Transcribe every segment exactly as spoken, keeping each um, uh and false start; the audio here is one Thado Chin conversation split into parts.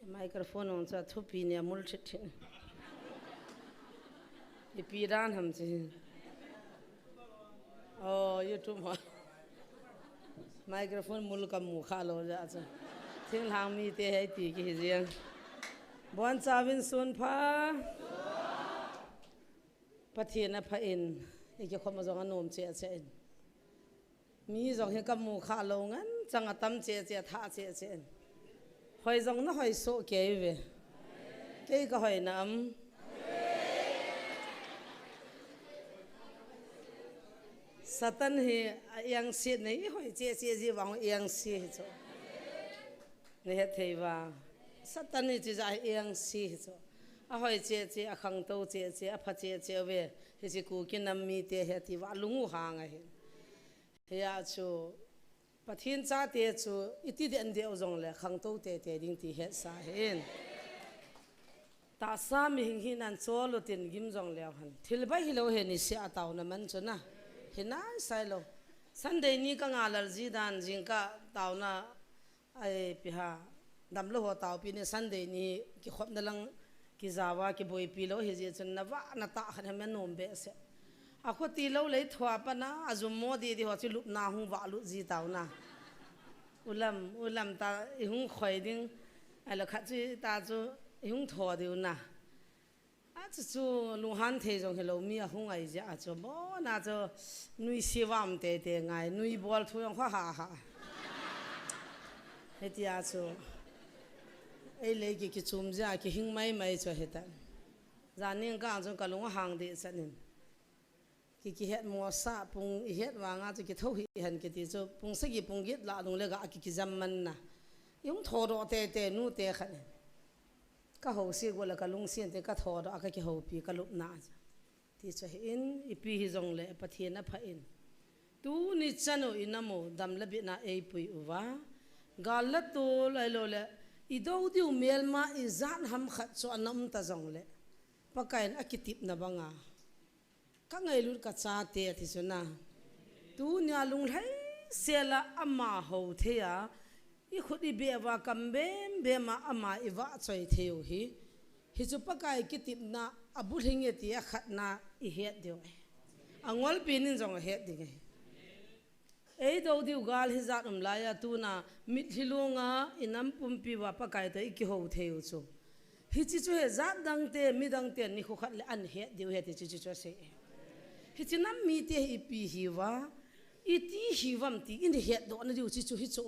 Microphone on sa thupi ni amul thit thit. Ipi dan ham chi. Oh, YouTube ho. Microphone mul kamu kha lou jeh a chu. Thinglhang mite hi ti kihi jeng. Bonchauvin sun pha. Pathen apha in, ikikhom jong anom cheh cheh in. Mi jong hi kamu kha lou ngen, chang atam cheh cheh, athah cheh cheh in. Hoi jong nahoi soh kei uve. Kei kahoi nam. Satan hi a-engse nei, ihoi cheh cheh ji vang engse hi chu. Nahet thei uva. Satan hi chijat hi engse hi chu. Ahoi cheh cheh, akhangtou cheh cheh, apha cheh cheh uve. Hiche Kuki nam mite hi ati uva, alung u hang ahi. Hia chu, Pathen chate chu, iti den deu jongle, khangtou teitei ding ti hetsa hin. Tahsa mihing hinan chol utin gim jong leu hen. Thil bai hilou hi niseh a taona man chu na. Hinai sailou. Sunday ni ka ngalal ji dan jingkah taona ai piha. Damlou ho taopi ni Sunday ni kikhopna lang kijao a kiboipi lou hi jeh chun navah natah khat hi anom behseh. Akho tilou lei thua pana ajum mo didi ho chu lupna hung vah lut ji taona. Ulam, ulam ta ihung khoi ding. Ahilou khat chu ta chu ihung tho diu na. Achu chu lunghan thei jong hilou mi ahung ai jeh a chu. Bona chu nuisat vam teitei ngai, nui bol thu jong kho ha ha. Hitia chu. Ei lei ki kichum jeh a kihing mai mai chu hitan. Jan ning kang chu kalung ahang deh chan in. Ki, kihet mosah pung ihet vanga chu kithou hih hen kiti chu pung sagi pung get lah dungle ga ki, kijam man na. Ihung thodoh teitei nute khat in. Ka houset go le ka lungset te ka thodoh a ka kihoupi ka lupna chu. Ti chu hin ipi hijongle Pathen apha in. Tuni chan u inam u dam le bitna eipui uva. Gal le tol ahilou le idou diu melma ijat ham khat chu ana um ta jongle. Pakai in akitepna banga. Ka ngailut ka chate ati chu na. Tunia lunglhai sela ama hou thei a, ikhut ibeh uva kam bem bem a ama ivahchoi thei u hi. Hichu Pakai kitepna abulhing e ti akhatna ihet diu ahi. Angolpi nin jong ahet ding ahi. Eidou diu gal hijat um laiya tuna mitlhi lunga inam pumpi uva Pakai toh ikihou thei u chu. Hiche chu hi jat dangte, midangte nikho khat le ahin het diu ahi ti chu, chu, chu asei. Hiche nam mite hi ipi hiuva, iti hiuvam ti ihin hetdoh na diu chu, chu hichu.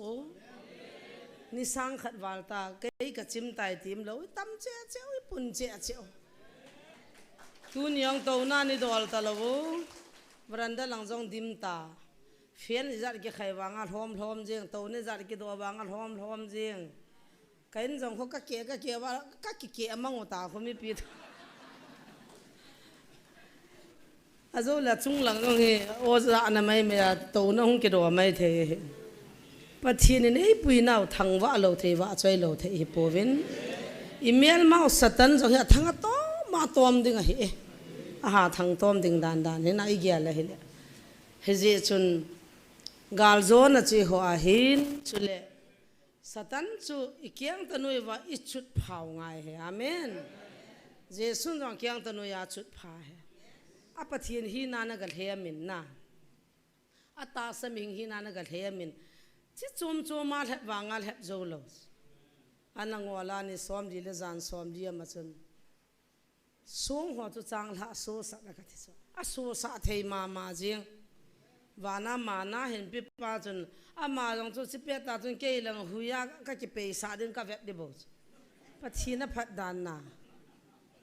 Ni sang khat val ta, kei ka chim tai ti umlou, itam cheh cheh u, ipun cheh cheh u. Tuni jong touna nei dol talou u. Veranda lang jong dim ta. Fan ijat kikhai vanga lhom lhom jing, touna ijat kidoh vanga lhom lhom jing. Ka in jong kho ka ke, ka ke uva, ka kike amang u ta kho mipi. Ajou le achung lang jong hi, o ja na mai mai a, touna hung kidoh mai thei hi. Pathen in eipui nau thangvah lou thei, vahchoi lou thei hi pouvin. Imelmau Satan jong hi athang atom, atom ding ahi e. Aha thang tom ding dan dan hi na igel ahile. Hijeh chun galjona chu eiho ahin, chule Satan chu ikeng tanu uva ichutphau ngai ahi. Amen. Jesun jong akeng tanu uva achutpha ahi. A Pathen hina nagalhem in na. Atahsa mihing hina nagalhem in. Chi chom chom a lhep vanga lhep jou lou. Ana ngol a ni somli le jan somli ama chun. Song ho chu changlhah sosah na kati chu. Asosah thei mama jing. Vana mana hinpi pa chun. Ama jong chu chipet ta chun kei lang huiya ka kipeisah ding ka vet ding bou chu. Pathen aphat dan na.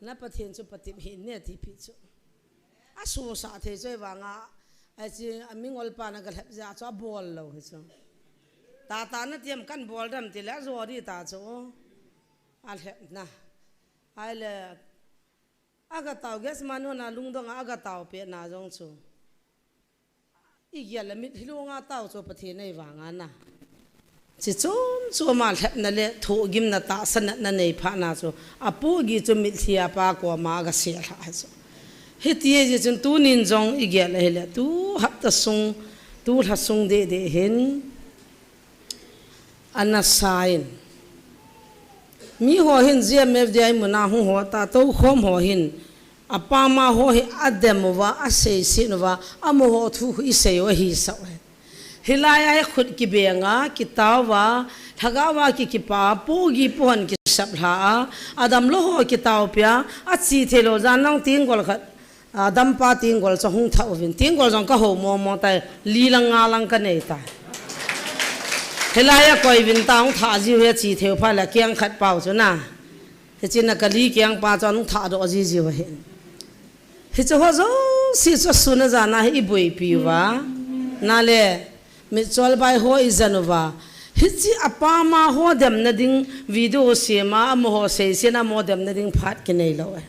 Na Pathen chu patep hih in ne tipi chu. Asosah thei chu ahivanga. Achi amingol pa nagalhep jeh a chu abol lou hi chu. Tata nati am kan bol dem tile ajo ding ta chu. Alhep na. Ahile, agatao gas man hon a lungdong a agatao pet na jong chu. Igel le mitlhi lunga tao chu Pathen nei vanga na. Chi chom chom a lhepna le thohgimna tahsa natna nei phat na chu. Apohgih chu mitlhi a pa koma agasel lha chu. Hiti ahi chun tunin jong igel ahile tu hapta sung, tu lha sung deh deh hin. Ana sa in. Mi ho hin G M F D I muna hung ho ta, toukhom ho hin. Apama ho hi adem uva, aseiset uva, amaho thu khu isei u ahi sa u. Hilai a hi khut kibenga, kitauva, lhagao va ki kipa, pogi pohon kisap lha a, adam lou ho kitaupia, achi thei lou jan nang tinggol khat, a, dampa tinggol chu hung tha uvin, tinggol jong ka ho momo tai, li lang nga lang ka nei tai. Hilai a koi vin ta hung tha jiu hi achi thei u pha le kiang khat pau chu na. Hichun a kali kiang pa chu hung tha doh ji jiu ahi. Hiche ho jouse chu sun a jan a hi iboipi uva. Na le, mitchol bai ho ijen uva. Hiche apama ho demna ding video sem a, amaho seiset a amaho demna ding phat kinei lou e.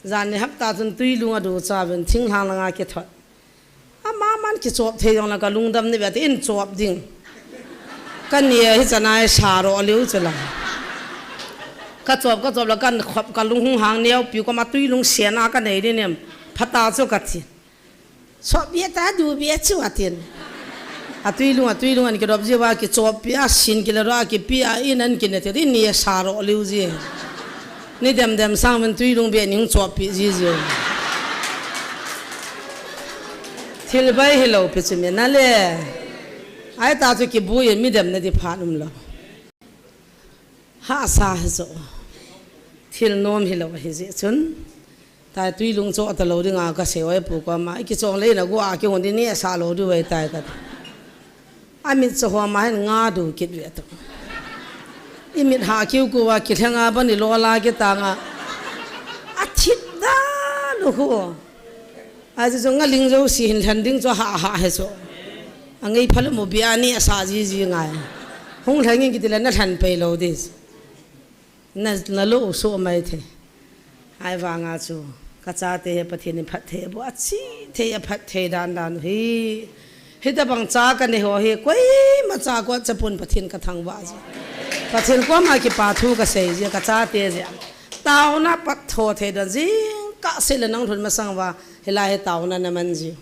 Jan ni hapta chun Tuilung a du cha uvin thinglhang langa kithot. Ama man kichop thei jong la ka lungdam ni ve ati in chop ding. Ka ni hi chana e sa ro liu chu la. Ka chop, ka chop la kan khop ka lung hung hang neo piu ka ma Tuilung sian a ka nei ni nem. Phata chu ka ti. Chop bia ta du bia chu atin. A Tuilung, a Tuilung an kidop ji uva kichop pi a sin kila ro a kipi a in an kine te ni sa ro liu ji. Ni dem dem sang uvin Tuilung bia ning chop pi ji ji. Thil bai hilou pi chu mi na le. Ai ta chu kibui mi demna di phat um lou. Hahsa hi jo. Thil nom hilou hi ji chun. Tai Tuilung cho ta lou dinga ka sei oi pu ko ma. I kichong le na gu a ki hon di ni sa lou di wei tai ka. A mit cho ho ma hin nga du kit ve to. I mit ha kiu ku wa ki lhenga ba ni lo la ki ta nga. A thip da lu hu. A chu chu nga ling jo si hin lhen ding cho ha ha he cho. A ngei phal mu bia ni a sa ji ji ngai. Hung lheng in ki ti le na lhen pei lou dis. Na, na lo so mai the. Ai vanga chu. Ka chate hi Pathen in phatthei bu a chi thei a phatthei dan dan hi. Hitabang cha ka nei ho hi koima cha ko cha pun Pathen ka thangvah ji. Pathen koma kipa thu ka sei ji ka chate ji. Taona pat tho thei dan jingkah se le nang lhun masang uva hilai hi taona na man ji.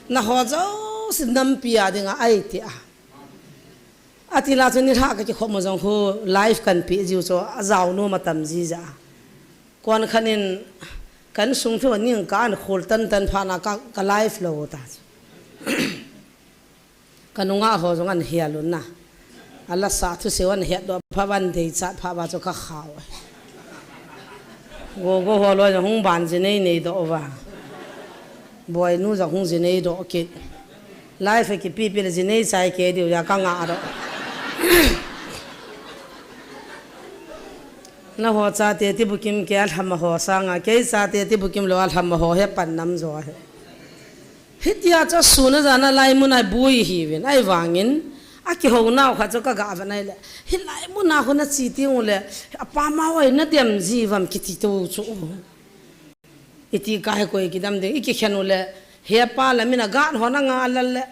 Na ho jouse nampi a dinga ai ti a. Ati la chu ni lha ka kikhop mo jong khu live kan pi jiu chu a jao nom a tam ji ja. Kon khan in kan sung thu ning ka an khol tan tan pha na ka, ka live lo ta. Ka nunga ho jong an hial un na. A la sa thu se wan hiat do pha wan dei chat pha ba chu ka khau. Go go ho lo jong hung ban ji nei nei do va. Boi nu jong hung ji nei do kit. Live kipi pi le ji nei chai ke diu ja ka nga ro. Na ho chate ti bukim ke a lham ho sanga, kei chate ti bukim lo a lham ho he pan nam jo he. Hitia chu sun a jan a lai mun a bui hi vin, ai vangin, a kiho nau kha chu ka ga van ai le. Hi lai mun a khun a chi ti u le, a pa ma wai na dem ji vam kiti to chu. Iti ka he koi kidam ding, i kikhen u le, he pa la min a gan ho na nga lal le,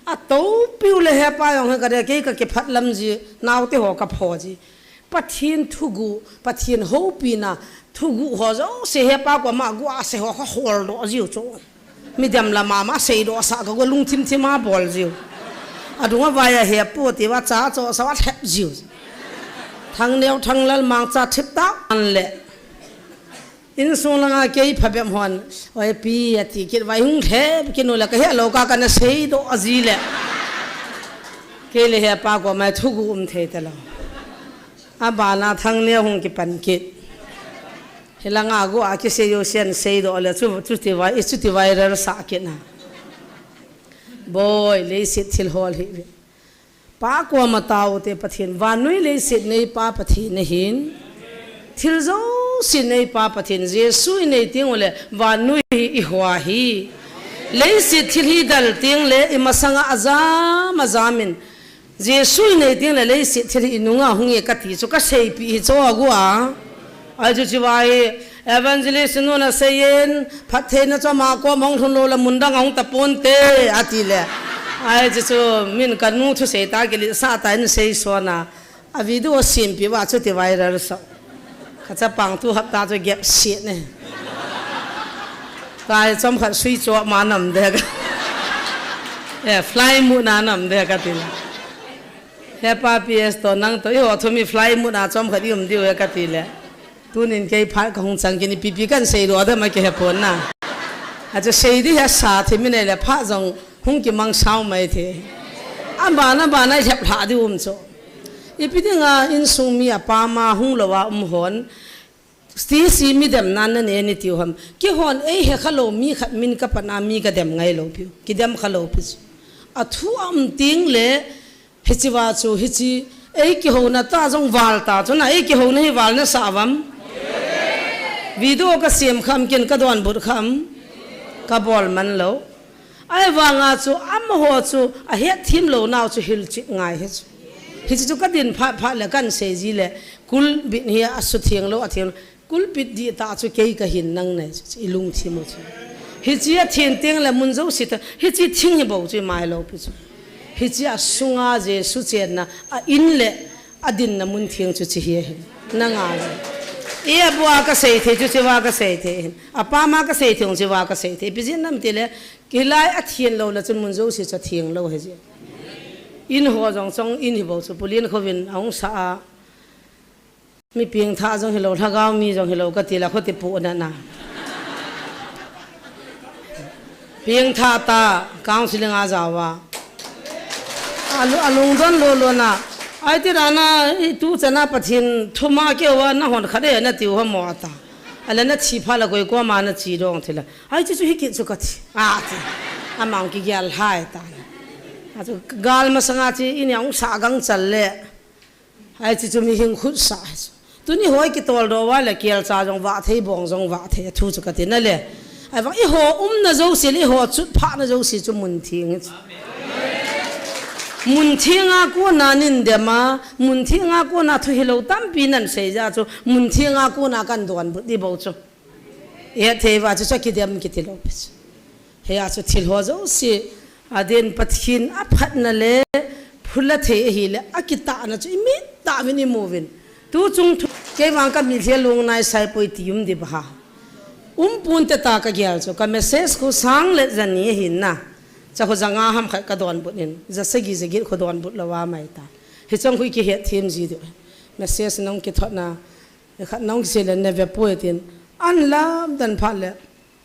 a to piu le he pa jong he ka de kei ka kiphat lam ji, nau te ho ka pho ji. Pathen thugu, Pathen hopina, thugu ho jouse he pa ko ma gu a se ho ka hol do jiu chu. Mi dem la ma ma sei do sa ka go lung thim thim a bol jiu. A dung a vai a he pu ti va cha cho sa va thep jiu. Thang neo thang lal mang cha thip ta an le. Insung langa kei phabep hon, "Oi pi," ati kit vai hung lhep kinu le ka he lo ka kana sei do a ji le. Kei le he pa ko mai thugu um thei ta lo. A bana thang ne hung kipan kit. Hilanga gu a kisei yo sian sei do le chu, chu ti vai, chu ti vai rer sa kit na. Boi, leiset thil hol hi. Pa koma tao te Pathen, vannoi leiset nei pa Pathen ahin. Thil jouse nei pa Pathen, Jesu i nei teng ule, vannoi hi i hua hi. Leiset thil hi dal teng le, i masanga ajam, ajam in. Jesu i nei teng le, leiset thil hi i nunga hung e ka ti chu ka seipi hi chu a gu a. Ai chu chu vai, evangelist nu na seiyin, phattheina chu ama ko mong thun lo la mun dang hung ta pon te, ati le. Ai chu chu min ka nu thu sei ta ki li sa ta in sei so na. A video sim pi va chu ti viral so. Ka cha pang tu hap ta chu gep si ne. Kai chom khat sui cho ma nam de ka. Eh, fly mu na nam de ka ti le. He pa P S to nang to, iho thum hi fly mode a chomkhat i um diu he kati le. Tunin kei phat kahung chang kit in ipi ipi kan sei lou dam a kihe pon na. Achu sei di he sa thim in le phat jong hung kimang sao mai thei. Abana bana i lhep lha diu um chu. Ipi dinga insung mi apam a hung lou a um hon. Stacy mi dem nan na ne ni tiu ham. Kihon ei he kha lou mi khat min ka pan a mi ka dem ngai lou piu. Ki dem kha lou pi chu. A thu a um ting le hichi va chu hichi ei kihouna ta jong val ta chu na ei kihouna hi val na sa vam. Video ka siam kham kin ka donbut kham ka bol man lou. Ahivanga chu amaho chu a het thim lou nau chu hilchih ngai hi chu. Hichi chu ka din phat phat le kan sei ji le kulbit hi a su thiang lou a thiang lou. Kulbit di ta chu kei ka hin nang nei chu i lungthim u chu. Hichi a thin teng le mun jo si ta hichi thing hi bou chu i mai lou pi chu. Hichi a sunga Jesu chenna a in le a dinna mun thiang chu chi hi hin. Na nga le. E a bua ka sei thei chu chi va ka sei thei hin. A pa ma ka sei thei chu va ka sei thei. Pi jin nam ti le kilai a thin lou le chun mun jo si chu thing lou he ji. In ho jong chong in hi bou chu pulin khovin a hung sa a. Mi pengtha jong hilou, lhagao mi jong hilou, kati la, khuti pu na na. Pengtha ta, counseling a jawa. Alu-, alungdon lou lou na. Ai ti ra na, i tu chana Pathen, thuma keu a, na hon khat e, na tiu ha mo ata. Ala na thi pha la koi ko ma na chi dong thi la. Ai chu chu hi kit chu kati. A ti. Amang kigel hai ta. A chu gal masanga chi, in yang sa gang chal le. Ai chu chu mi hing khut sa chu. Tuni hoi kitol do wa le kel cha jong va thei bong jong va thei thu chu kati na le. Ai vang i ho um na jo si le i ho chut pha na jo si chu mun thing hi chu. Mun thing a ko na nin dem a, mun thing a ko na thu hilou tampi nan sei ja chu, mun thing a ko na kan donbut di bou chu. E thei va chu chu kidem kiti lou pi chu. Hia chu thil ho jo si, a den Pathen a phatna le phula thei ahi le, a kitahna chu i mit ta vin i mu vin. Tu chung thu, kei vang ka mi lhia lung nai sai poi ti um di ba ha. Um pun te ta ka gel chu, ka message khu sang le jani ahi na. Cha khu janga ham khat ka donbut in, ja sagi ja git khu donbut lou a mai ta. Hi chang khu i kihet thim ji diu. Message nong kithot na, khat nong kisei le na ve poi tin. An lam dan phat le.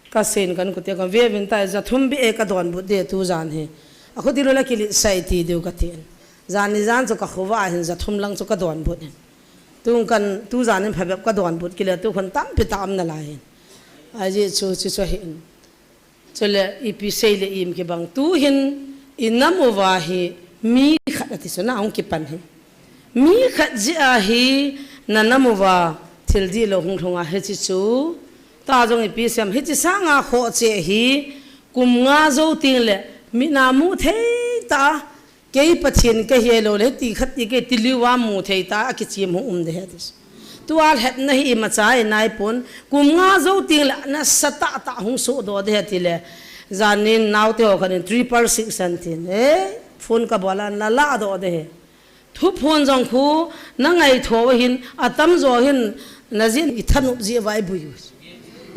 Ka sen kan kute kan ve vin tai ja thum bi e ka donbut de tu jan hi. A khu ti lou la kilit sai ti diu ka tin. Jan ni jan chu ka khuva hin ja thum lang chu ka donbut hin. Tu kan tu jan in phabep ka donbut kile tu khun tampi ta am na lai hin. A ji chu chu chu hin. Chule ipi sei le im kibang tu hin i nam uva hi mi khat ati chu na hung kipan hi. Mi khat jeh a hi na nam uva thil dihlou hung lhung a hichi chu. Ta jong ipi sem hichi sanga khoh che hi kum nga jou teng le mit a mu thei ta kei Pathen kahi lou le ti khat ti kei ti liu a mu thei ta a kichim hung um de he ti chu. Tua lhepna hi imacha i nai pon kum nga jou teng le nasa tah tah hung soh doh de he ti le. Janin naote ho khat in triple six an tin. Eh, phone ka bol a na la doh de he. Thuphon jong khu na ngaitho hin, atam jo hin, na jin i thanop ji vai bui.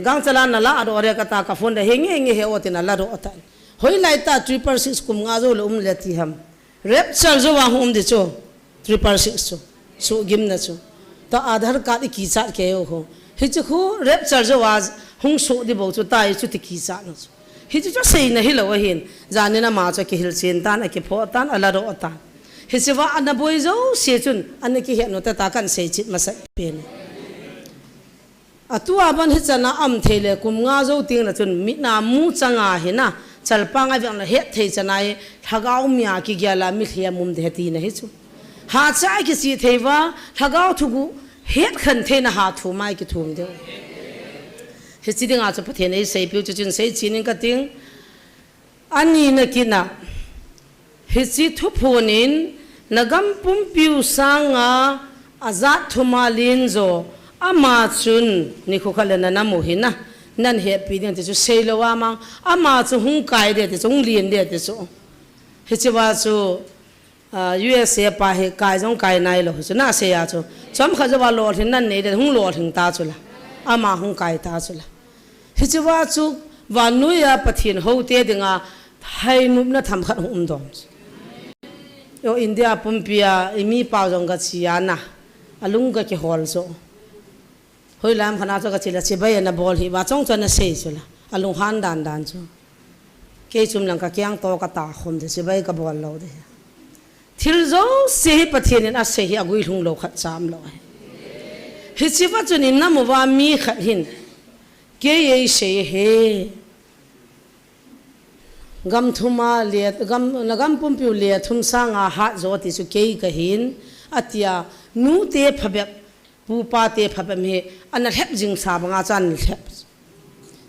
Gangchal a na la doh re ka ta ka phone de he nge nge he o tin a la doh ta. Hoilai ta triple six kum nga jou le um le ti ham. Rapture jou a hung um di chu. Triple six chu. Suhgimna chu. Ta Aadhaar card i kichat kei u khu. Hichi khu rapture jou a hung soh di bou chu ta i chu ti kichatna chu. Hichi chu seina hilou ahin. Janin ama chu kihil chen tan, a kiphoh tan, a la doh tan. Hichi va ana boi jouse chun, ana kihet nu te ta kan sei chit masat pen. Atua ban hichan a am thei le kum nga jou teng le chun mit a mu chang a hin a, chalpang a veng le het thei chan a hi, lhagao mi a kigel a mi lhem um de he tina hi chu. Hacha a kichi thei va, lhagao thuguh het khen theina ha thum a kithum diu. Hichi dinga chu Pathen in eisei piu chu chun sei chinin ka ting. Ani na kina. Hichi thuphon in na gam pumpiu sanga ajat thum a len jo ama chun nikho khat le na nam u hin a nan hepi ding ti chu seilou a mang ama chu hung kai de ti chu hung len de ti chu. Hichi va chu, ah, U S A pa hi kai jong kai nailou chu na sei a chu. Chomkhat jou va lolhing nan nei de hung lolhing ta chu la. Ama hung kai ta chu la. Hichi va chu vannoi a Pathen houte dinga hainopna themkhat hung um dom chu. India pumpi a, i mi pau jong ka chi a na. A lung ka kihol chu. Hoi lam khana chu ka chi la chibai na bol hi, va chong chu na sei chu la. A lung han dan dan chu. Kei chum lang ka kiang to ka ta khom de, chibai ka bol lo de. Thil jouse hi Pathen in a sei hi a gui lhung lo khat cham lo. Hi chi va chun in na mu va mi khat hin. Kei ei sei he. Gam thum a le, gam, na gam pumpiu le thum sanga hat jo ti chu kei ka hin, a tia, nu te phabep, pu pa te phabep hi, ana lhep jing sa banga chan lhep.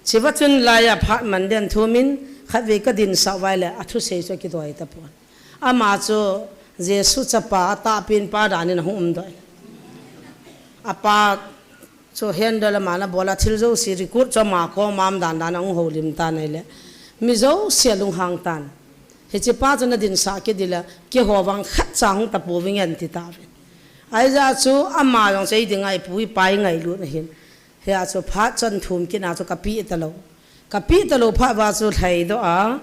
Chiva chun lai a phat man den thumin, khat ve ka din sa vai le, a thu sei chu ki doi ta pon. Ama chu Jesu chapa, a ta pin pa dan in a hung um doi. A pa Chu handle a mana bola thil jouse record chu ama kom a um dan dan a hung holim tan ahile. Mi jouse a lunghang tan. Hiche pa chu na din sa kit dile, keiho vang khat cha hung ta pouving e ti tave. Ahijeh chu ama jong chu ei ding a i pu i pa i ngailut na hin. Hia chu phat chun thum kit na chu ka pi ta lou. Ka pi ta lou phat va chu lhai doh a.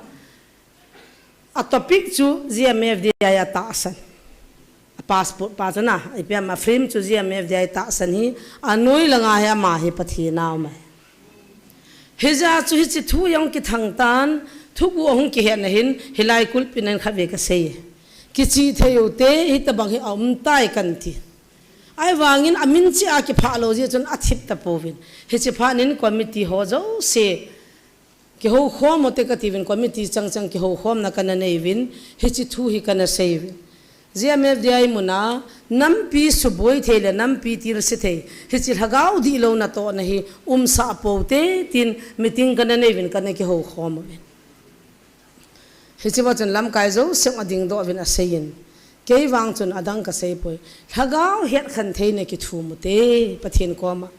A topic chu G M F D I a tahsan. A passport pa chu na, ipi ham a film chu G M F D I tahsan hi, a noi langa hi ama hi Pathen a um ahi. Hijeh chu hiche thu jong kithang tan, thugu ahung kihet na hin, hilai kulpi nan khat ve ka sei. Kichih thei u te, hitabang hi a um tai kan ti. Ahivangin a min cheh a kiphah lou jeh chun a thip ta pouvin. Hiche phat nin committee ho jouse, Kihoukhom u te ka tiuvin committee chang chang kihoukhomna kana nei uvin, hiche thu hi kana sei uvin. G M F D I mun a, nampi suboi thei le nampi tilse thei, hiche lhagao dihlou natohna hi umsah pou te tin meeting kana nei uvin kana kihoukhom uvin. Hiche va chun lamkai jouse a dingdoh uvin a seiyin, kei vang chun adang ka sei poi. Lhagao hetkhen theina kithum u te, Pathen koma.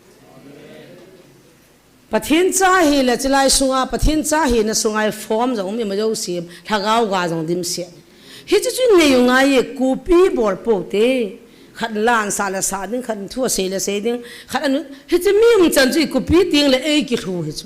Pathen cha hi le chilai sunga, Pathen cha hina sunga form jong um ima jouse, lhagao ga jong dimset. Hichu chu nei u ngai e, copy bol pou te. Khat la an sa le sa ding, khat thu a sei le sei ding, khat anu, hichu mi um chan chu i copy ting le ei kilhu hichu.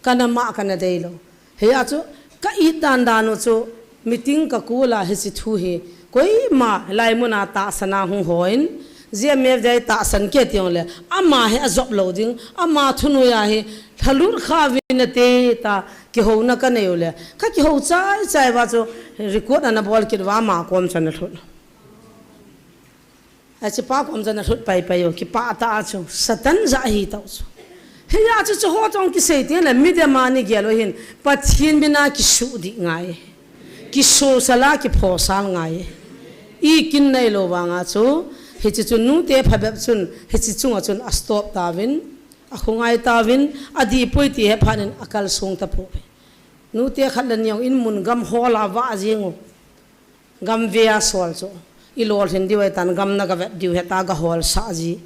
Kana ma kana dei lou. Hia chu, ka it dan dan u chu, meeting ka kul a hiche thu hi, koima lai mun a tahsan a hung hon, G M F D I tahsan kei ti jong le, ama hi a jop lou ding, ama thunoi a hi, lhalut kha uvin te ta, kihouna ka nei u le, ka kihou chai chai va chu, record ana bol kit uva ama kom chu ana lhut. Hiche pa kom chu ana lhut pai pai u, kipah tah a chu, Satan jah ahi tau chu. Hia chu chu ho chong kisei teng le, midang a ni gel u hin, Pathen min a kisuh dih ngai. Kisuhsal a, kiphosal ngai. I kin nei lou vang a chu, hiche chu nu te phabep chun, hiche chunga chun a stop tauvin, a khongai tauvin, adih poi ti he phat nin a kalsong ta pou. Nu te khat le ni jong in mun gam hol a vah jing u. Gam ve a sol chu. I lolhin diu ahi tan gam na ga vet diu heta ga hol sah ji.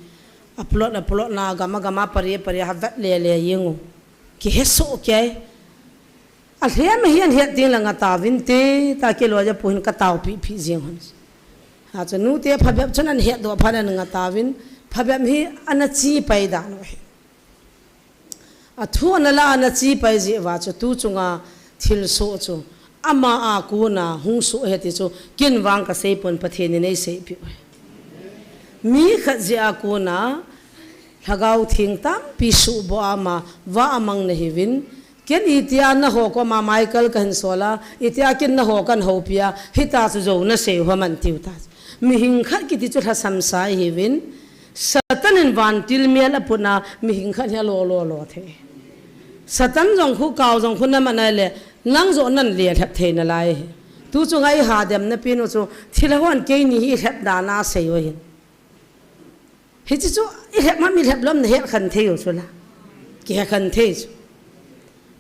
A plot a plot na gam a gam a pari pari a vet le le jing u. Kihe soh kei. A lhem a hian het ding la nga tauvin te ta kei loi a pu hin ka tau pi pi jing hon. Ha chu nu te phabep chun an het doh phat an nga tauvin phabep hi ana chi pai dan u hi. A thu ana la ana chi pai jeh uva chu tu chunga thil soh chu ama a kona hung soh ahi ti chu ken vang ka sei pon Pathen in ei seipeh u ahi. Mi khat jeh a kona lhagao theng tampi suhboh a ama vah a mang na hiuvin ken itia na ho koma Michael ka hin sol a itia ken na ho kan houpi a hita chu jou na sei u ham an tiu ta. Mihing khat kiti chu lhasam sa i hiuvin Satan in vantil mel a put na mihing khat hi a lo lo lo thei. Satan jong khu kau jong khu na man a le nang jo nan le lhep thei na lai hi. Tu chu ngai ha dem na pi nu chu thil hon kei ni hi lhep dan a sei u hin. Hichi chu i lhep ma mi lhep lom na het khan thei u chu la. Ki het khan thei chu.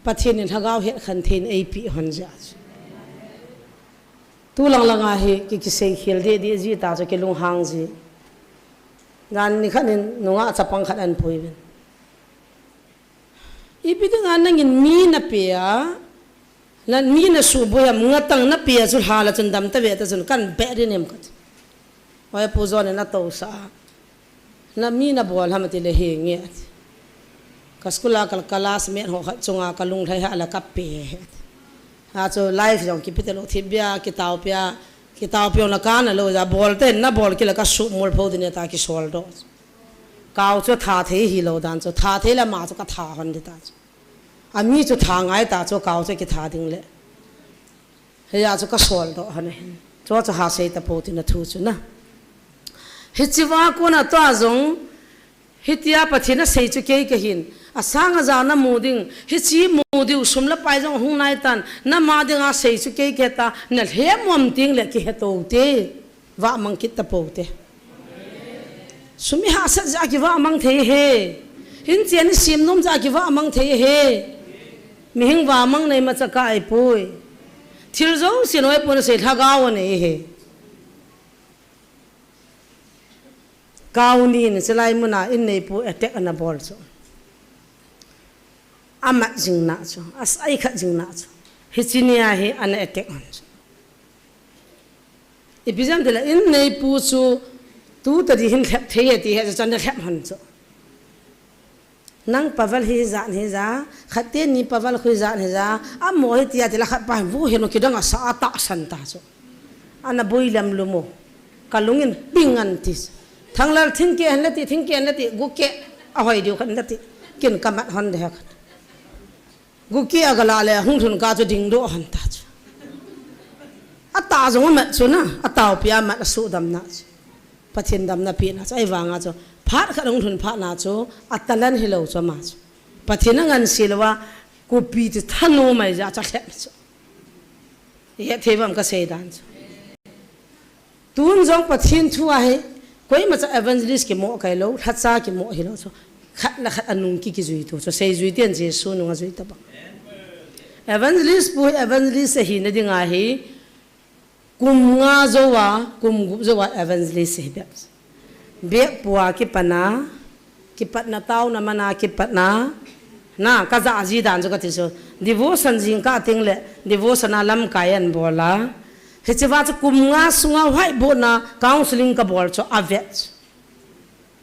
Pathen in lhagao het khan thei in ei pi hon ja chu. Tu lang lang a hi ki kisei khel de de ji ta chu ki lunghang ji. Nan ni khat in nunga chapang khat an pui uvin. Ipi dinga nangin mi na pe a, na mi na suboi ham ngatang na pe a chu lha la chun dam ta ve ta chun kan be ri nem ka ti. Oi pu John in a to sa. Na mi na bol ham ti le hi nge. Ka school a ka classmate ho khat chunga ka lunglhai ha la ka pe he. Ha chu life jong ki pi te lo thi bia ki tau pia. Kitao piona kana lo ja bol te na bol kila ka su mul pho dine ta ki sol do. Kau chu tha thei hi lo dan chu tha thei la ma chu ka tha hon di ta chu. Ami chu tha ngai ta chu kau chu ki tha ding le. He ya chu ka sol do hon e. Chu chu ha sei ta pho ti na thu chu na. Hichi va ko na to a jong Hitia Pathen a sei chu kei ka hin, a sang a ja na mu ding, hichi mu diu sum le pai jong hung nai tan, na ma ding a sei chu kei ka ta, na lhem mom ting le ki he to te, va mang kit ta po te. Sumi ha sat ja ki va mang thei he, in chen ni sim nom ja ki va mang thei he, mi hing va mang nei ma cha ka ai pui, thil jong si noi pun sei tha ga wa nei he. Kau ni ni silai muna in nei pu attack ana bol chu. Amat jing na chu, asai khat jing na chu. Hichi ni a hi ana attack on chu. Ipi jam tila in nei pu chu tu ta di hin lhep thei e ti he chu chan da lhep hon chu. Nang paval hi jan hi ja, khat te ni paval khu jan hi ja, a mo hi tia tila khat pa hin vu hin ki dang a sa a ta san ta chu. Ana bui lam lu mo. Ka lungin bing an ti. Thanglal thing ke han la ti, thing ke han la ti, gu ke a hoi diu khan la ti. Kin ka mat hon de ha khat. Gu ke a ga la le hung thun ka chu ding do hon ta chu. A ta jong a mat chu na, a tau pi a mat a su dam na chu. Pathen damna pi na chu, ai vanga chu, phat khat hung thun phat na chu, a talan hi lo chu ma chu. Pathen a ngan si lo a, kupi chu thanu mai ja cha khlep chu. Ye thei vam ka sei dan chu. Tun jong Pathen thu a hi, koima cha evangelist ki mo kai lo, lhacha ki mo hi lo chu. Khat la khat anung ki ki jui tu chu, sei jui tian Jesu nung a jui ta ba. Evangelist pu evangelist a hi na ding a hi, Kum nga jou a, kum gup jou a evangelist hi bep. Bep pua kipana, kipatna tauna mana kipatna, na, ka ja ji dan chu ka ti chu. Devotion jing ka ting le, devotion a lamkai an bol a. Hichi va chu kum nga sunga whiteboard na counseling ka bol chu a vet.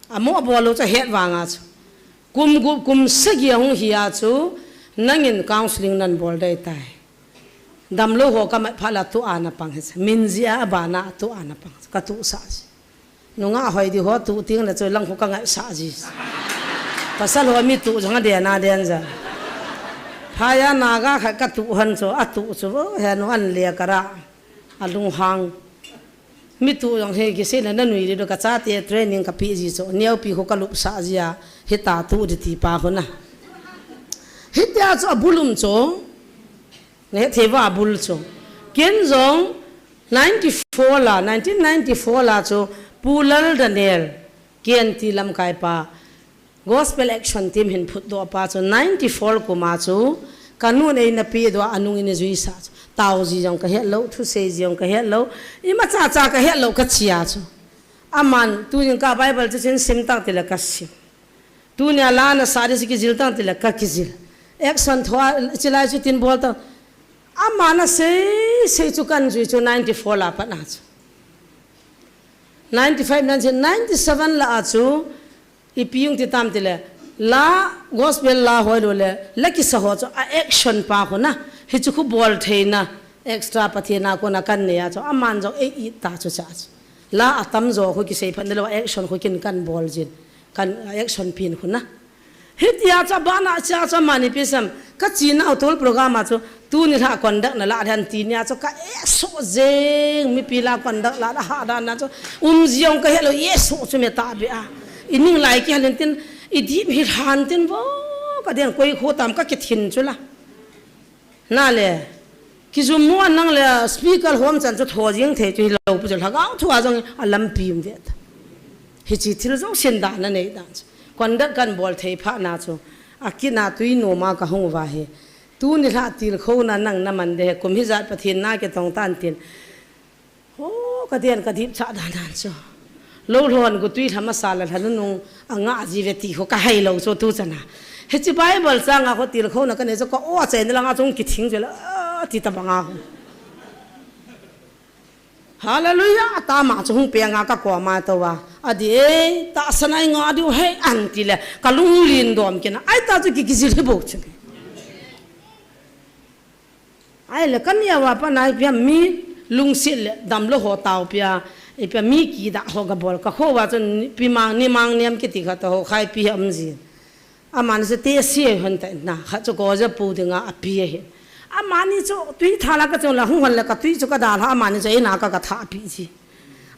A mo a bol lo chu a het vanga chu. Kum gup kum sagi a hung hi a chu, nangin counseling nan bol dei tai. Damlou ho ka mat phat la tu ana pang hi. Min ji a bana tu ana pang. Ka tu sa ji. Nunga hoi di ho tu ting la chu lang khu ka ngai sa ji. Pasal ho mi tu jong a den a den ja. Phaya naga khat ka tu han chu a tu chu vo he nu an le ka ra. A lung hang. Mi tu jong he ki se na na nui ri do ka cha te training ka pi ji chu. Neo pi khu ka lup sa ji a. Hita tu di ti pa khu na. Hitia chu a bulum chu. Nge theva bul chu. Ken jong ninety-four la, nineteen ninety-four la chu Pu Lal Daniel, K N T lamkai pa, Gospel Action Team hin phut do pa chu ninety-four kuma chu ka nun ei na pi do anung in jui sa chu. Tau ji jong ka het lo, thu sei ji jong ka het lo, ima cha cha ka het lo ka chia chu. Aman tu jing ka Bible chu chin sim tak ti la ka sim. Tunia la na sa di si kijil tang tile ka kijil. Action thua chilai chu tin bol tang. Ama na sei sei chu kan jui chu ninety-four la pat na chu. Ninety-five, nineteen ninety-seven la a chu ipi jong ti tam tile la gospel la hoi lo le la kisa ho chu a action pa khu na hi chu khu bol thei na extra Pathen a kona kan nei a chu aman jong ei it ta chu cha chu. La atam jo khu kisei phat ni lo action khu kin kan bol jin. Kan action pin khu na. Hitia cha bana cha cha mani pisam. Ka china u tol program a chu tuni la conduct na la han ti nia chu ka e so jeng mipi la conduct la ha dan na chu um jiong ka helo e so chu me ta be a. I ning lai ki halin tin i dip hi han tin vo ka den koi khu tam ka kithin chu la. Na le, kijum mu an nang le speaker hom chan chu tho jing thei chu hi lo pu chu lhagao thu a jong a lampi um ve ta. Hichi thil jong sin da na nei dan chu. Conduct kan bol thei pha na chu. A kina tui no ma ka hung va he. Tuni la til kho na nang na man de he kum hi jat Pathen na ke tong tan tin. Ho, ka den ka dip cha dan dan chu. Lo lhon gu tui lhama sa la lhanu nung a nga ji ve ti ho ka hai lo chu tu chana. Hichi Bible chang a ho til kho na ka ne chu ka o chai na la nga chung ki thing chu la, a, ti ta banga ho. Hallelujah, ta ma chu hung pe nga ka ko ma to wa. A di e, ta sanai nga di he an ti le. Ka lung lin dom kina. Ai ta chu ki ki jil hi bo chu. Ai le kan ya wa pa nai pia mi Lungset le damlou ho taopi a, ipi a mi kidah ho kabol. Ka kho uva chun pi mang, ni mang niam kiti khat ho khai pi hi um jin. Amani chu te se hon ta na, khat chu ko ja pu dinga api ahi. Amani chu tui thala ka chun la hung hon le ka tui chu ka dalha, amani chu eina ka ka tha pi ji.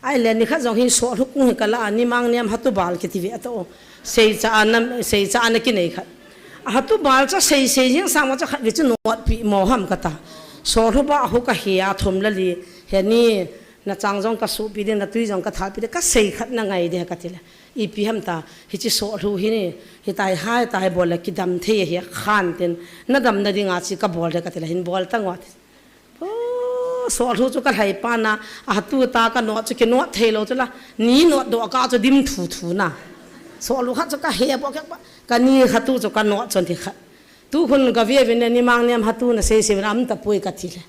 Ahile nikhat jong hi soh lhu kung hi ka la, ni mang niam hatu bal kiti ve ato. Sei cha ana, sei cha ana kinei khat. A hatu bal cha sei sei jing sang ma cha khat ve chu nuat pi mo ham ka ta. Soh lhu ba hu ka hi a thum la li. He ni na chang jong ka su pi ding, na tui jong ka tha pi ding, ka sei khat na ngai de ka ti le. Ipi ham ta, hichi soh lhu hi ni, hitai hai tai bol le kidam thei hi khan tin, na dam na ding a chi ka bol de ka ti le, hin bol ta ngot. Oh, soh lhu chu ka lhai pa na, a hatu ta ka nuat chu ki nuat thei lou chu la, ni nuat do ka chu dim thu thu na. Soh lhu khat chu ka he bo kek ba, ka ni hatu chu ka nuat chon thi khat. Tu khun ka ve ve ne ni mang niam hatu na sei sei na am ta pui ka thi le.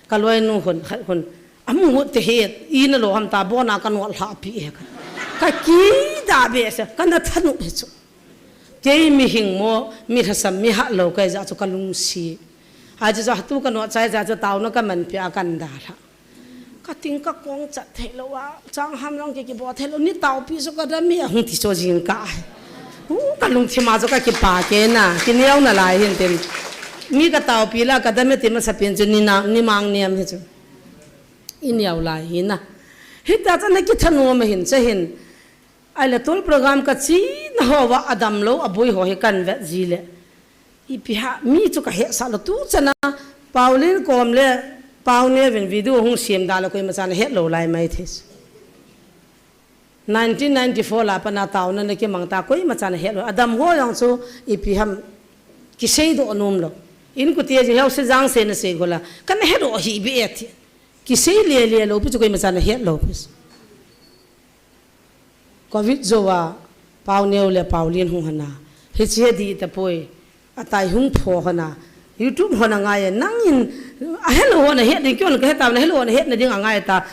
Ka loi nu khun, khat khun, am ngut te he, i na lo ham ta bo na ka nuat lha pi he ka. Ka ki da be se, ka na thanu he chu. Kei mi hing mo, mi lhasam, mi hat lou kai ja chu ka lungsi. Aji ja tu ka no chai ja chu tau na ka man pi a kan da lha. Ka ting ka kong chat thei lou a, chang ham long ki ki bo thei lou, ni tau pi su ka da mi a hung ti so jing ka. Hu ka lung thi ma chu ka ki pa ke na, ki neo na lai hin tin. Mi ka tau pi la ka da mi ti ma sa pin chu ni na, ni mang niam hi chu. I neo lai hi na. Hi ta cha na ki thanu ma hin cha hin. Ai le tul program ka chi na ho wa adam lou a bui ho hi kan vet ji le. Ipi ha, mi chu ka hesa lou tu chana, Pauline kom le, Pau ne vin video hung siam da lou koima chan het lou lai mai this. Nineteen ninety-four la pana tau na na ki mang ta koima chan het lou. Adam ho jong chu ipi ham ki sei do nom lou. In ku tia ji hau se jang se na sei gola. Kan het do hi bi et. Ki sei le le lou pi chu koima chan het lou pi. Covid jou a, Pau Neo le Pau Lin hung hana. Hichi he di ta poi. A tai hung pho hana. YouTube hona ngai e, nang in, a hello hona het ding, kion ka heta na hello hona het na ding a ngai ta.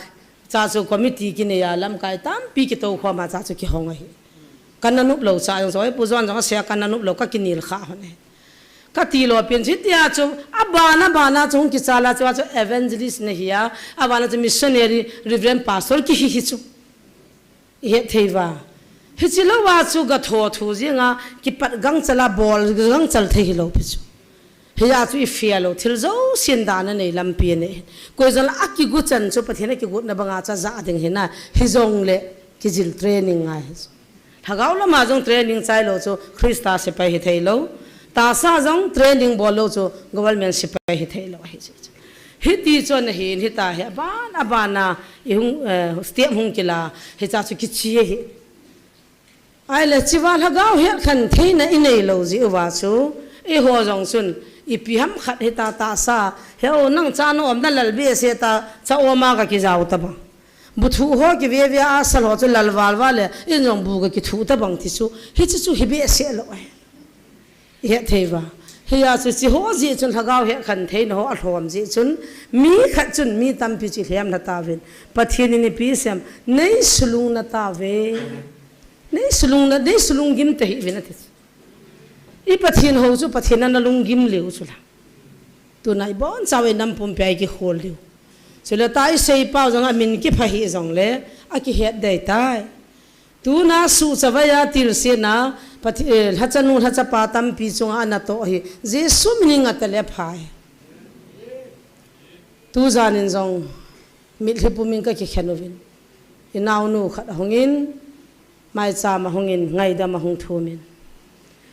Cha chu committee ki nei a lam kai tam, pi ki to khoma cha chu ki hong ahi. Ka na nup lou cha jong, soi pu jon jong, a se ka na nup lou, ka ki nil kha hona. Ka ti lou pin chi tia chu, a bana bana chu hung ki cha la chu, a chu evangelist na hi a, a bana chu missionary, reverend pastor ki hi hi chu. I het thei va. Hichi lou va chu ga tho thu jing a, kipat gangchal a bol gangchal thei hi lou pi chu. Hi a chu i fia lou, thil jo sin dan a nei lampi a nei. Koi jong la a kigu chan chu Pathian a kigu na banga cha ja ding hi na, hi jong le kijil training ngai hi chu. Lhagao lama jong training chai lou chu Krista sipai hi thei lou. Tasa jong training bol lou chu government sipai hi thei lou hi chu. Hiti chun ahin, hita hi aban, abana, i hung, eh, step hung kila, hicha chu kichi hi. Ai le chiva lhagao het khan theina i nei lou ji uva chu, i ho jong chun, ipi ham khat hita tasa, he o nang cha na om na lal be se ta, cha oma ka kijau ta bang. Bu thu ho ki ve ve a sal ho chu lal val val le, in jong bu ka kithu ta bang ti chu, hichi chu hi be se lou ai. I het thei va. Hi a chu chi ho ji chun lhagao het khan theina ho a lhom ji chun mi khat chun mi tampi chi lhem na ta vin. Pathian in ipi sem nei sulung na ta ve. Nei sulung na, nei sulung gim te hi vin ati. I Pathian ho chu Pathian na lung gim liu chu la. Tuna i bon chau i nam pumpi a i kikhol diu. Chule ta i sei pau jong a min kipha hi jong le, a kihet dei tai. Tuna su chavai a tilsina, Pathi-, eh, lhachanu lhachapa tampi chunga ana to hi. Jesu min i ngat le phai. Tu janin jong, mitlhi pumin ka kikhen uvin. I naunu khat ahungin, Maicham ahungin, ngaidam ahung thumin.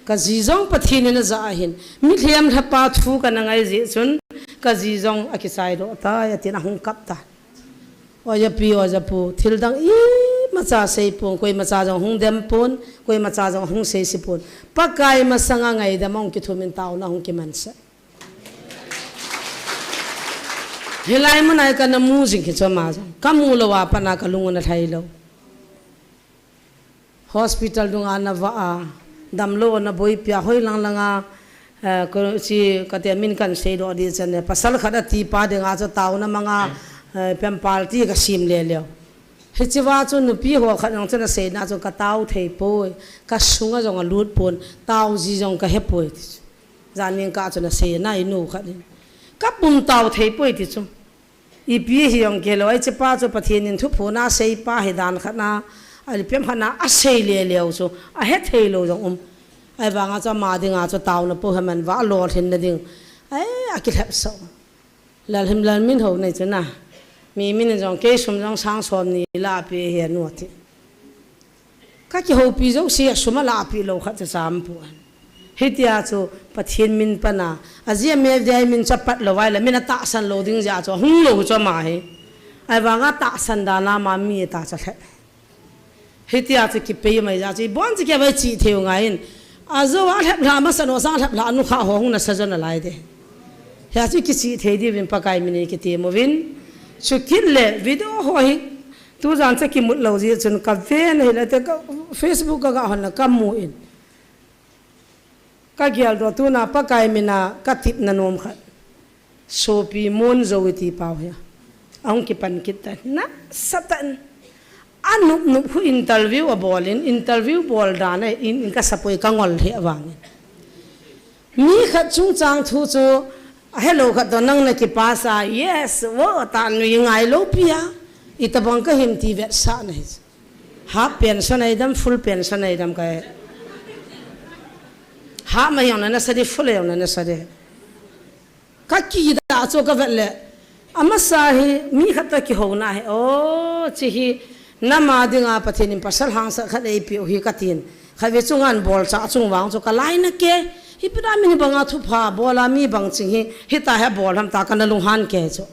Ka ji jong Pathian in aja ahin. Mitlhi lhapa thu kana ngai ji chun, ka ji jong akichai doh tai, atin ahung kap ta. Oja pi, oja pu, thil dang imacha sei pon, koimacha jong hung dem pon, koimacha jong hung sei si pon. Pakai masanga ngaidam ahung kithumin taona hung kimansa. Hilai mun a hi kana mu jing hi chu ama jong. Ka mu lou a pat a ka lung ana lhai lou. Hospital dunga ana va a, damlou ana boipi a, hoi lang langa, eh, ko chi ka te min kan sei doh di chan e. Pasal khat a tipa dinga chu taona manga, eh, pempal ti ka sim le leo. Hichi va chu nupi ho khat jong chun aseina chu ka tao thei poi, ka sunga jong alut pon, tao ji jong ka he poi ti chu. Janin ka chun aseina i nu khat in. Ka pum tao thei poi ti chu. Ipi hi jong kei lou, hiche pa chu Pathen in thuphon a sei pa hi dan khat na, a lipem khat na a sei le leu chu, a hethei lou jong um. Ahivanga chu ama dinga chu taona pou hi man va lolhin na ding. Ai, a kilhep sah. Lalhim Lalminhou nei chu na. Mi min jong kei sum jong sang som ni la pe hi anu ati. Ka kihoupi jouse a sum a lahpi lou khat chu cham poi. Hitia chu Pathen min pan a, ajeh a media min chu apat lou vai le, min atahsan lou ding jeh a chu ahung lou chu ama hi. Ahivanga tahsan dan a ama mi ta chu alhep. Hitia chu kipei mai jeh a chu, ibon chu kei vai chi thei u ngai in. Ajou a lhep lha masa nu sang lhep lha nu kha ho hung nasa jo nalai de. Hia chu kichi thei diuvin Pakai min in kitem uvin. Chukit le video ho hi, tujan chu kimut lou jeh chun ka ven hile te ka Facebook ka ga hon la ka mu in. Ka geldoh tuna Pakai min a ka tepna nom khat. Sopi Monjou iti pau hi. Ahung kipan kit tan. Nasatah in. Anup nup khu interview abol in, interview bol dan a in, in ka sapoi ka ngol hi avang in. Mi khat chungchang thu chu, ahelou khat toh nang na kipas a, yes, wo, ta nui ngai lou pi a. Itobang ka him ti vetsah na hi. Half pension a idam, full pension a idam ka he. Half ma jong na nasa di, full jong na nasa di. Ka kidah chu ka vet le. Amasa hi mi khat toh kihouna hi. O, chi hi nama dinga Pathen in pasal hangsa khat eipeh u hi ka tin. Khatvei chunga an bol cha chung vang chu ka lainat ke. Ipi da min banga thupha bol a mi bang ching hi. Hita hi bol ham ta ka na lunghan ke chu.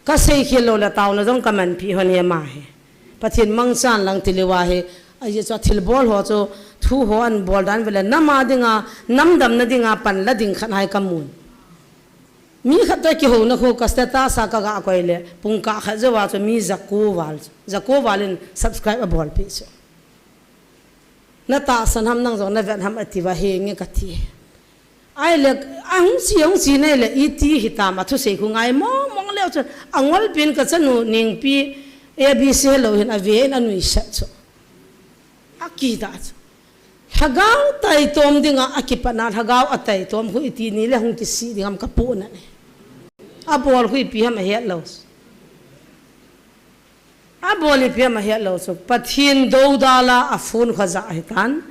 Ka seikhel lou le taona jong ka manpi hon hi ama hi. Pathen mangchan lang tilou a hi. Ajeh chu thilbol ho chu thu ho an bol dan vele nama dinga, nam damna dinga pan la ding khat hai ka mun. Mi khat toh kihouna khu ka status a ka ga koi le, pungkah khat jou a chu mi jako val, jako val in subscribe abol pi chu. Na tahsan ham nang jong na vet ham ati va henge ka ti. Ahile, ahung chi, ahung chi nei le, iti hitam a thusei khu ngai mong mong leu chu, angol pen ka chanu Nengpi A B C helou hin ave in anui sat chu. Akida chu. Lhagao taitom dinga, akipana lhagao ataitom khu iti ni le hung kisih ding ham ka puna ne. Abol khu ipi ham ahet lou. Abol ipi ham ahet lou chu. Pathen doudal a aphone kha ja ahitan.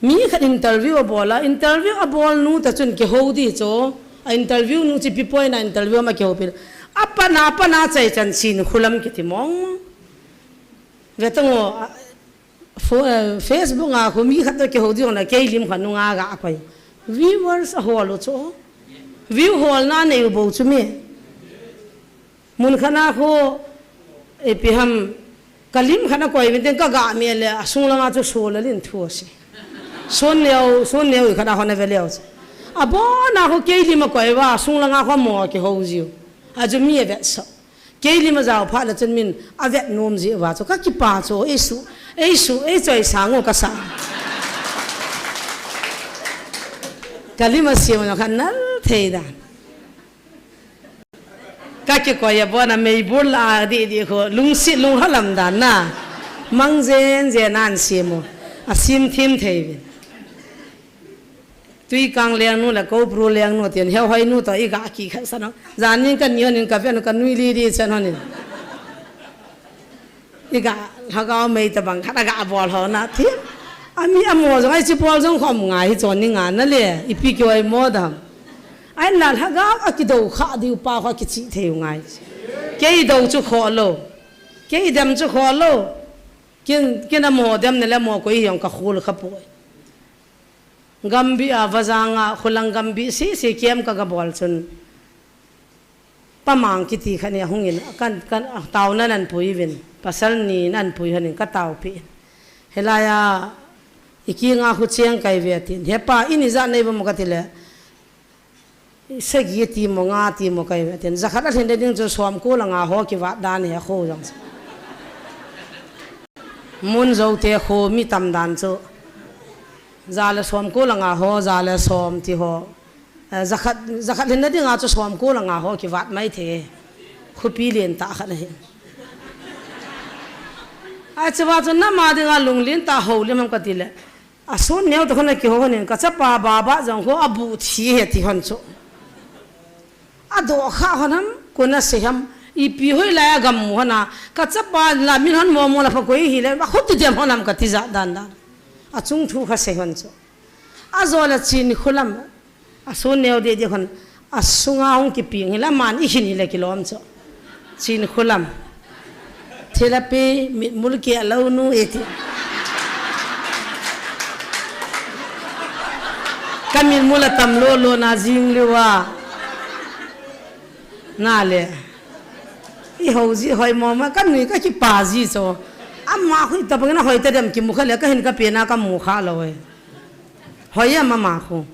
Mi khat interview abol a, interview abol nu ta chun kihou di chu. A interview nu chu pi poi na interview ma kihou pi. Apana, apana chai chan chin khulam kiti mong. Ve tang o, a, Fo-, eh, Facebook a khu mi khat toh kihou ding na kei lim khat nunga ga koi. Viewers ahol u chu. View holna nei u bou chu mi. Mun khat na khu, ipi ham, ka lim khat na koi vin teng ka ga mi le, asung langa chu so la lin thu ase. Son neo, son neo i khat na hon a ve leo chu. Abon a khu kei lim a koi va, asung langa khu mo kihou jiu. Achu mi avet sah. Kei lim a jao phat le chun min avet nom ji uva chu ka kipa chu, ei su, ei su, ei choi sang u ka sa. Ka lim a siam na khan nal thei dan. Ka kikoi abon a meibur la di di khu, lungsit lunghalam dan na. Mang jen jen an siam u. Asim thim thei vin. Tuikang lengnu le Koubru lengnu tin, Heuhoinu toh i ga kikhat san ho. Janin ka ni honin ka ven ka nui li li san honin. I ga lhagao mei tabang khat a ga bol ho na tin. Ami amo jong ai chi bol jong khom ngai hi chon ni nga na le. Ipi kihoi mo dam. Ai na lhagao a kido kha diu pa kho kichi thei u ngai. Kei do chu kho lo. Kei dem chu kho lo. Kin, kin amo dem ne le mo koi jong ka khul kha poi. Gambih a vajang a, khulang gambih sisi kem ka ga bol chun. Pamang kiti khat ni ahung in, kan, kan, ah, taona nan pui vin, pasal ni nan pui hanin ka tao pi. Helai a, i kinga khu cheng kai ve tin. He pa, ini ja nei va mo ka ti le. Sagi ti mo nga ti mo kai ve tin. Jakhat a thin de ding chu som ko la nga ho ki vat dan he kho jong. Mun zo te kho mi tam dan chu. Ja le som ko la nga ho, ja le som ti ho. Eh, jakhat, jakhat lhin na dinga chu som ko la nga ho ki vat mai the. Khupi len ta khat na hi. A chu va chu nama dinga lung len ta ho lim ham ka ti le. A sun neo ta hon a ki ho honin ka chapa baba jong ho a bu thi he ti hon chu. A do kha hon ham, ko na se ham, Ipi hoilai a gam mu hon a, kachapa la min hon momo la pha koi hile, va khut ti dem hon am kati ja dan dan. Achung thu kha sei hon chu. Ajo la Chin Khulam. Asun neo de de hon. Asunga hung kiping hile, man i hin hile kilom chu. Chin Khulam. Thilha pi, mitmul kia lo nu e ti. Ka mitmul a tam lo lo na jing liu a. Na le. I ho ji hoi mo ma ka nui ka kipa ji chu. Ama khu i ta bang na hoi ta dem kimu kha le ka hin ka pe na ka mu kha lo e. Hoi ama ma khu.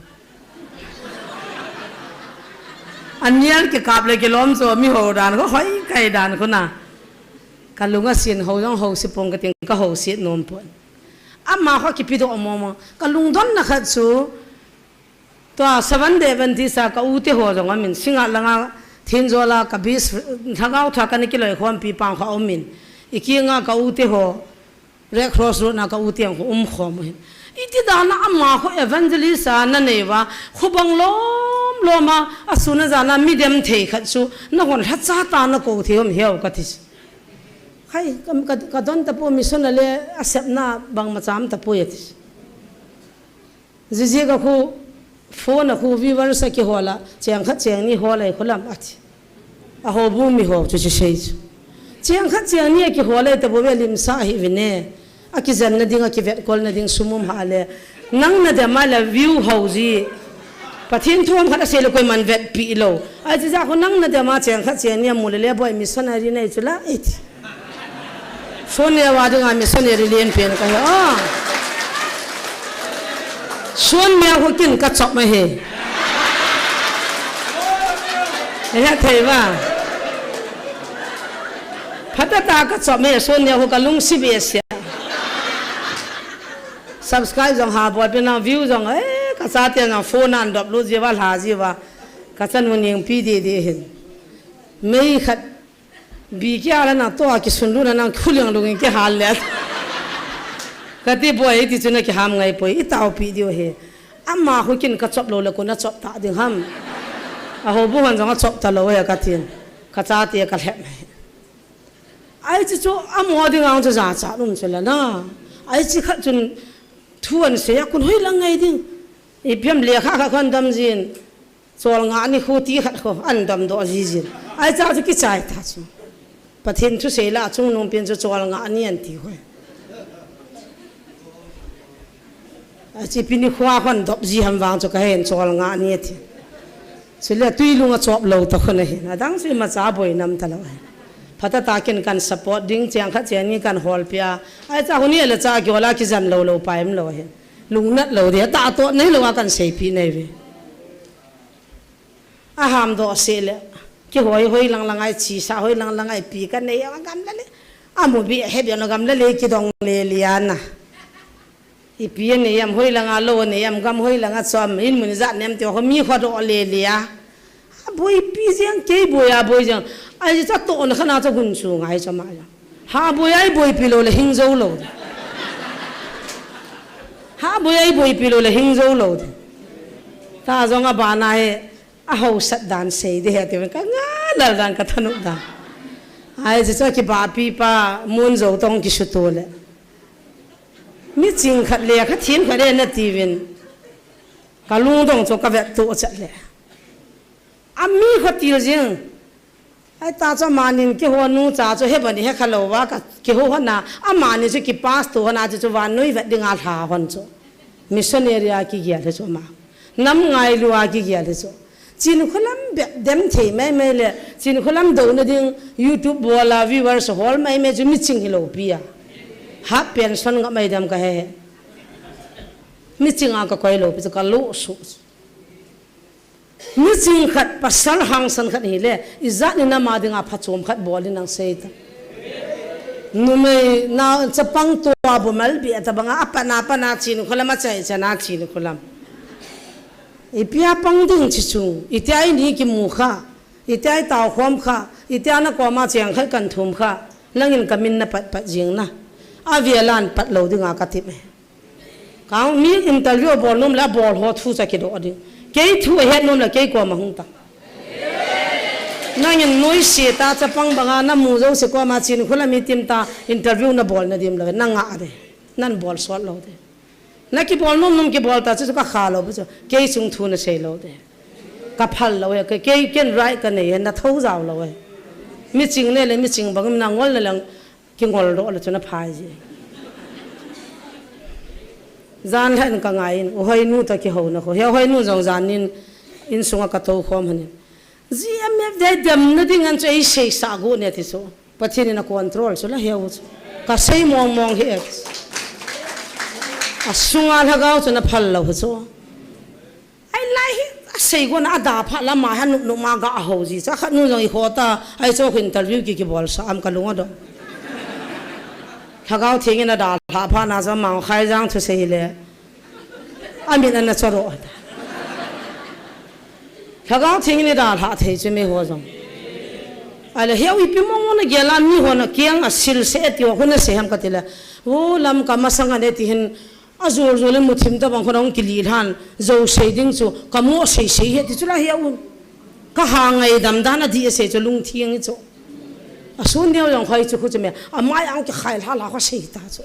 Anial kikap le kilom chu mi ho dan khu hoi kai dan khu na. Ka lunga sin ho jong ho si pong ka ting ka ho si nom pon. Ama khu kipi do mo mo. Ka lungdon na khat chu. Tua Seven Day Adventist a ka u te ho jong amin, Singngat langa Thinjola ka bis lhagao tha kana kiloi khompi pang kho amin. I kinga ka u te ho, Red Cross Road na ka u te ang kho um khom hin. Iti dana ama kho evangelist a na nei va, kho bang lom lom a, asuna jana mi dem thei khat chu, na hon lha cha ta na ko thei um heu ka ti. Khai, ka, ka, ka don ta po mission a le, a sepna bang ma cham ta po ya ti. Zizi ka khu, phone a khu viewers a kihol a, cheng khat cheng ni hol ai khu lam ati. A ho bu mi ho chu chu sei chu. Cheng khat cheng ni a kihol ai ta bo ve lim sa hi vine. A kijen na ding, a kivet kol na ding sum um ha le. Nang na dem a le view ho ji. Pathen thu um khat a sei le koi man vet pi lo. Ai chi ja khu nang na dem a cheng khat cheng ni a mu le le boi missionary nei chu la iti. Sonia wa dinga missionary lien pen ka he. Ah. Sonia ho kin ka chop ma he. He thei wa. Phatah a ka chop ma he Sonia ho ka lung si be sia. Subscribe jong ha bol pe na view jong eh ka cha te na phone an dop lo ji wa la ji wa. Ka chan mo ning pi de de hin. Mei khat Bi kia la na to a kisun lu na nang khuliang lungin kihal le. Kati boi ti chu na kiham ngai poi i tao pi diu he. Ama hu kin ka chop lo le ko na chop ta ding ham. A ho bu han jong a chop ta lo he ka tin. Ka cha te ka lhep. Ai chu chu amo ding ang chu ja cha lum chu la na. Ai chi khat chun thu an se ya kun hoi lang ngai ding. I piam le kha kha kon dam jin. Chol nga ni khu ti khat khu an dam do ji jin. Ai cha chu kichai ta chu. Pathen thu sei la chung nung pin chu chol nga ni an ti khu. A chi pin ni khua khon dop ji ham vang chu ka hen chol nga ni ti. Chu le tui lung a chop lo ta khu na hin. A dang chu ma cha boi nam ta lo hen. Phatah a kin kan support ding cheng khat cheng ni kan hol pia. Ai cha khu ni le cha ki ola ki jan lo lo pa em lo hen. Lung nat lo de ta to nei lo a kan sei pi nei ve. A ham do se le. Ki hoi hoi lang lang ai chi sa hoi lang lang ai pi ka nei a gam la le. A mu bi he bi no gam la le ki dong le liana. I pi nei am hoi lang a lo nei am gam hoi lang a chom in mun ja nem te ho mi kho do le lia. A boi pi jeng kei boi a boi jeng. Ai cha to na khana cha gun su ngai cha ma ya. Ha boi ai boi pi lo le hing zo lo. Ha boi ai boi pi lo le hing zo lo. Ta jong a ba na he a ho sat dan sei de he te ka nga lal dan ka thanu dan. Ai ji cha ki ba pi pa mun zo tong ki su to le. Mi ching khat le kha thim khat le na ti vin. Ka lung dong cho ka vet to chat le. A mi kho til jing. Ai ta cho manin ki ho nu cha cho he bani he kha lo wa ka ki ho hona. A mani cho ki pass to hona cho cho van noi vet ding a lha hon cho. Missionary a ki gel he cho ma. Nam ngai lu a ki gel he cho. Chin khulam be dem thei mai mai le. Chin khulam do na ding YouTube bola viewers hol mai mai cho mi ching hi lo pi a. Ha pension nga mai dem ka he he. Mi ching a ka koi lo pi cho ka lo su. Mi ching khat pasal hangsan khat hi le, i jat ni nama dinga phachom khat bol in ang sei ta. Numei na chapang tua bu mal bi ata banga a pana pana chin khulam a chai chana chin khulam. I pia pang ding chi chung, i tia i ni ki mu kha, i tia i tau khom kha, i tia na koma cheng khat kan thum kha, nangin ka min na pat pat jing na. A via lan pat lo dinga ka tip e. Kang mi interview bol nom la bol ho thu cha ki do ding. Kei thu a het nom la kei koma hung ta. Nangin noise ta chapang banga namu jouse koma Chinkholam a meeting ta interview nabol nadim lou, nanga de. Nanbol sot lou de. Nakibol nom nom kibol ta chu kakha lou chu. Kei chung thu nasei lou de. Kaphal lou e, kei, kei ken right kanei e, natho jao lou e. Miching ne le miching bang nangol na lang kingol doh le chu naphai ji. Jan lhan kangaiyin, u Hoinu toh kihouna kho. He Hoinu jong janin insunga katou khom hanin. G M F dei demna ding an chu eisei sah gu ne ti chu. Pathen in acontrol chu la heu chu. Kasei mong mong hi et. Asunga lhagao chu naphal lou chu. Ai lai hi asei gon ada pha lama ha nup nup ma ga ho ji. Cha khat nu jong i khota. Ai chu interview ki kibol sa am kalung ado. Lhagao Theng in adalha pha na jong mang khai jang thusei le. Amin ana choro ta. Lhagao Theng in idalha thei chu mi ho jong. Ai le heu ipi mong mong na gel a mi ho na kiang a sil se ti ho na sei ham kati le. Vo lam ka masang ane ti hin ajol jol in muthim tabang ho na hung kili lhan jo sei ding chu kamo sei sei he ti chu la heu. Kaha ngaidam dan adih sei chu lungtheng chu. Asun neo jong khoi chu khu chu me. Amai ang kikhai lha lha kho sei ta chu.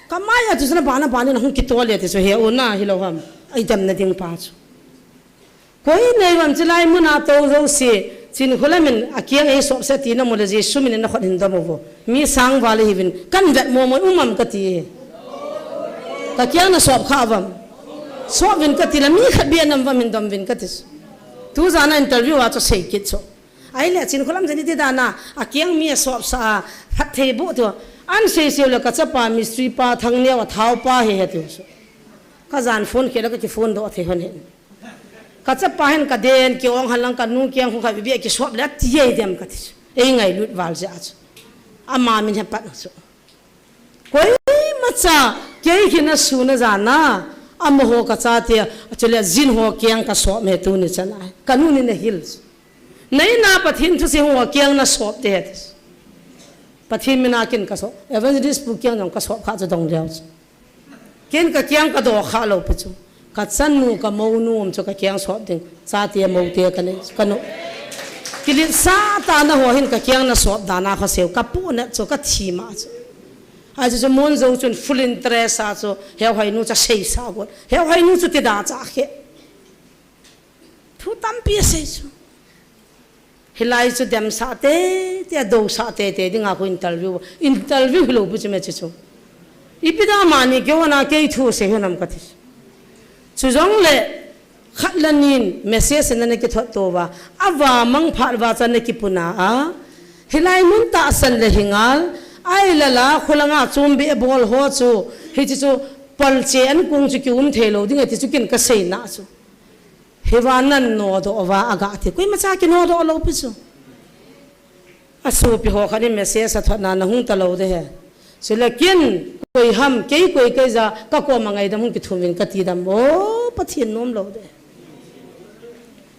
Kamai a chu suna bana bana hung kitol le ti chu he u na hilou ham. Ai damna ding pa chu. Koi nei ram chu lai muna tou jouse. Chinkholam in akiang eisop se tina mu le Jesu min in nakhut hin dom uvo. Mi sang vale hiuvin. Kan vet mo mo umam kati. Kakiang nasop kha vam. Sop vin kati la mi khat bia nam vam hin dom vin kati. Tu jana interview a chu sei kit chu. Ai le Chinkholam jani ti dana, akiang mi asop sa a, phat thei bo tu. An sei sei le kachapa mistri pa Thangneo a thao pa he he tu. Kajan phone khe le kaki phone doh thei hon he. Kachapa hin kaden, kiong han lang kanu kiang khu kha bibia kisop le ti ye dem kati. Ei ngailut val ja chu. Ama min he pat chu. Koimacha, kei kina suna jana, amaho kachate, chule jin ho kiang kasop me tuni chana. Kanu ni na hil. Nei na Pathen thusei ho kiang nasop te het. Pathen mina kin kasop. Evangelist pu kiang jong kasop kha chu dong leo chu. Ken kakiang kado kha lou pi chu. Kachanu kamonu um chu kakiang sop ding. Chate mote kanei kanu. Kilit sa tana ho hin kakiang nasop dana kho seu kapu na chu kathi ma chu. Achu chu Monjo chun full interest a chu, Heuhainu chu asei sa got. Heuhainu chu tida cha khe. Thu tampi asei chu. Hilai chu dem sa te, te do sa te, te dinga khu interview. Interview hilou pu chu me chu chu. Ipi da mani keu na kei thu sei hinam kati. Chu jong le, khat la nin message na na kithot to va, ava mang phat va chan na kipuna a, hilai mun tahsan le hingal, ai la la khulanga chumbi bol ho chu, hichi chu palche an kung chu kium thei lou ding ati chu kin kasei na chu. Hiva nan nodoh va aga ti, koimacha kinodoh lou pi chu. Asopi ho khat in message athot na, nahung talou de he. Chule kin, koi ham, kei koi kei ja, kakoma ngaidam hung kithum vin kati dam. O, Pathen nom lou de.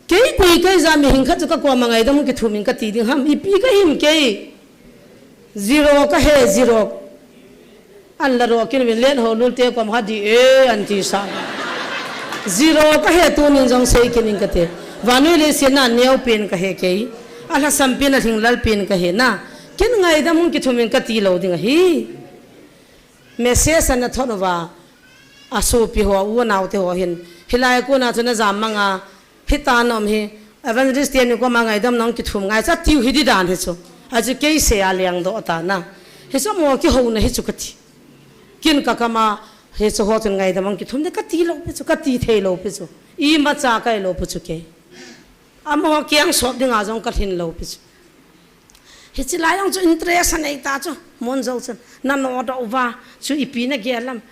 Kei koi kei ja, mihing khat chu kakoma ngaidam hung kithum vin kati ding ham. Ipi kahim kei. Zero kahe, zero. An la ro kin vin len ho lul te kom ha di e an ti sa. Zero kahe tunin jong sei kin in kate. Vanui le sina neo pen kahe kei. Alhasam pen alhinglal pen kahe na. Kin ngaidam hung kithum in kati lou ding ahi. Message ana thot uva. Asopi ho, u nao te ho hin. Hilai kona chu na jam manga. Hita nom hi, evangelist te ni koma ngaidam nang kithum ngai cha tiu hi di dan hi chu. Achu kei se a leng doh ta na. Hi chu mo kihouna hi chu kati. Kin kakama, hi chu ho chun ngaidam ang kithum de kati lou pi chu, kati thei lou pi chu. Imacha kai lou pi chu kei. Amaho kiang sop dinga jong kalhin lou pi chu. Hichi lai jong chu interest anei ta chu. Monjo chun. Na nodoh uva. Chu ipi na gel lam.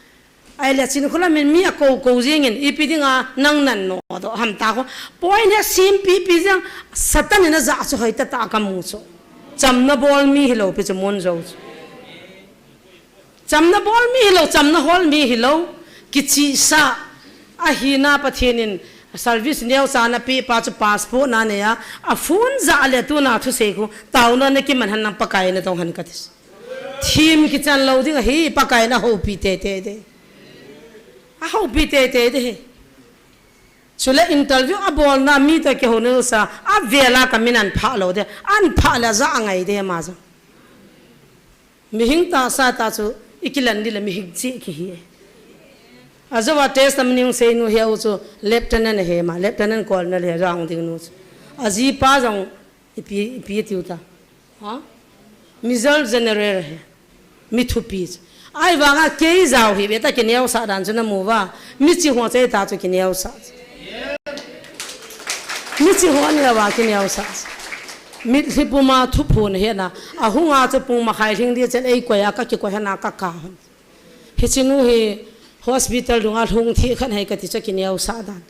Ai le Chinkholam in mi akou kou jing in, ipi dinga nang nan nodoh ham ta kho. Point he simpi pi jang, Satan in aja chu hoi ta ta kamu chu. Chamna bol mi hilou pi chu Monjo chu. Chamna bol mi hilou, chamna hol mi hilou. Kichihsa ahina Pathen in service neo cha na pe pa chu passport na nei a. A phone ja le tuna thusei khu. Taona na kiman han nang Pakai na tong han kati. Thim kichan lou ding ahi, Pakai in ahoupi tete de. Ahoupi tete de hi. Chule interview abolna mi toh kihouna sa, avela kamin aphah lou de, aphah le ja angai de ma jong. Mihing tahsa tah chu ikilan ding le mihing cheh kihi. Ajou a testimony hung seinu hi u chu lieutenant ahi ma, lieutenant colonel ahi, jong ding nu chu. Ajipa jong ipi, ipi tiu ta. Ha? Major general ahi. Mi thupi chu. Ahivanga kei jao hi ve ta kineosah dan chu namu uva. Mi chi ho cheh ta chu kineosah. Mi chi ho ni uva kineosah. Mitlhi puma thuphon hena. Ahunga chu pung makhai lhing di chen eikoi a kakikoi hena kaka hon. Hiche nu hi hospital dunga lhung thei khat ahi kati chu kineosah dan.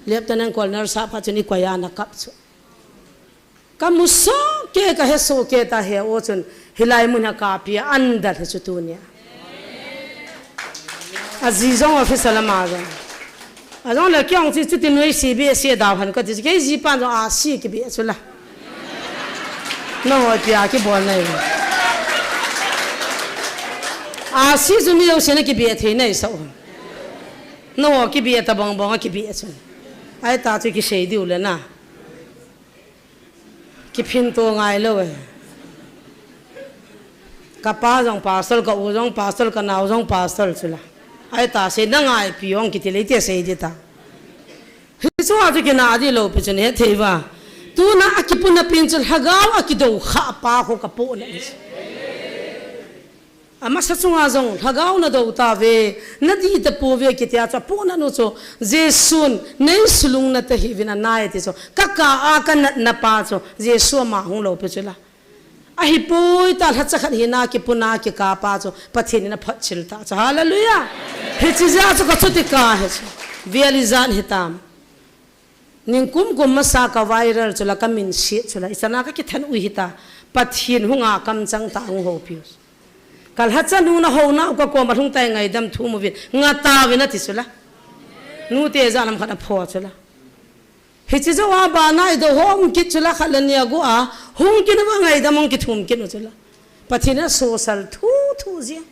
Lieutenant colonel sah phat chun eikoi a ana kap chu. Kamu soh kei, kahe soh kei ta he o chun, hilai mun a kapia andal hi chu tunia. Aji jong office a lama jong. Ajong le kiong chi chuti noi si be si dau han kati, kei jipa jong a si kibe chu la. Nangho pia kibol nai. A si chu mi lo si na kibe thei nai sa u. Nangho kibe ta bang bang a kibe chu. Ahi ta chu kisei diu le na. Kiphin to ngai lou e. Kapa jong pastor, ka u jong pastor, kanao jong pastor chu la. Ahi ta sei na ngaipi ong kiti le tia sei di ta. Hichu a chu kina di lou pi chun hethei uva. Tuna akipuna pin chu lhagao akidou kha pa ho kapohna. Amasa chunga jong, lhagao nadou tave, nadih tapouve kitia chu, apohna nu chu, Jesun, nei sulung nate hih uvin anai ti chu, kaka a kanatna pa chu, Jesu ama hung lou pi chu la. Ahipoi ta lhacha khat hina kipuna kikapa chu, Pathen in aphotchil ta chu, hallelujah. Hiche jeh chu kachuti kahi chu, vel ijat hitam. Ningkum kum masa ka viral chu la kamin siet chu la, ichan a kakithan u hita, Pathen hunga kamchang ta hung houpiu. Kalhacha nu nahouna u kakoma lhung tai ngaidam thum uvin, ngah tauvin ati chu la. Nute ja lam khat apho chu la. Hiche jou a bana idou hom kit chu la khat le ni agu a, hung kit uva ngaidam hung kithum kit u chu la. Pathen in asosal thu thu jia.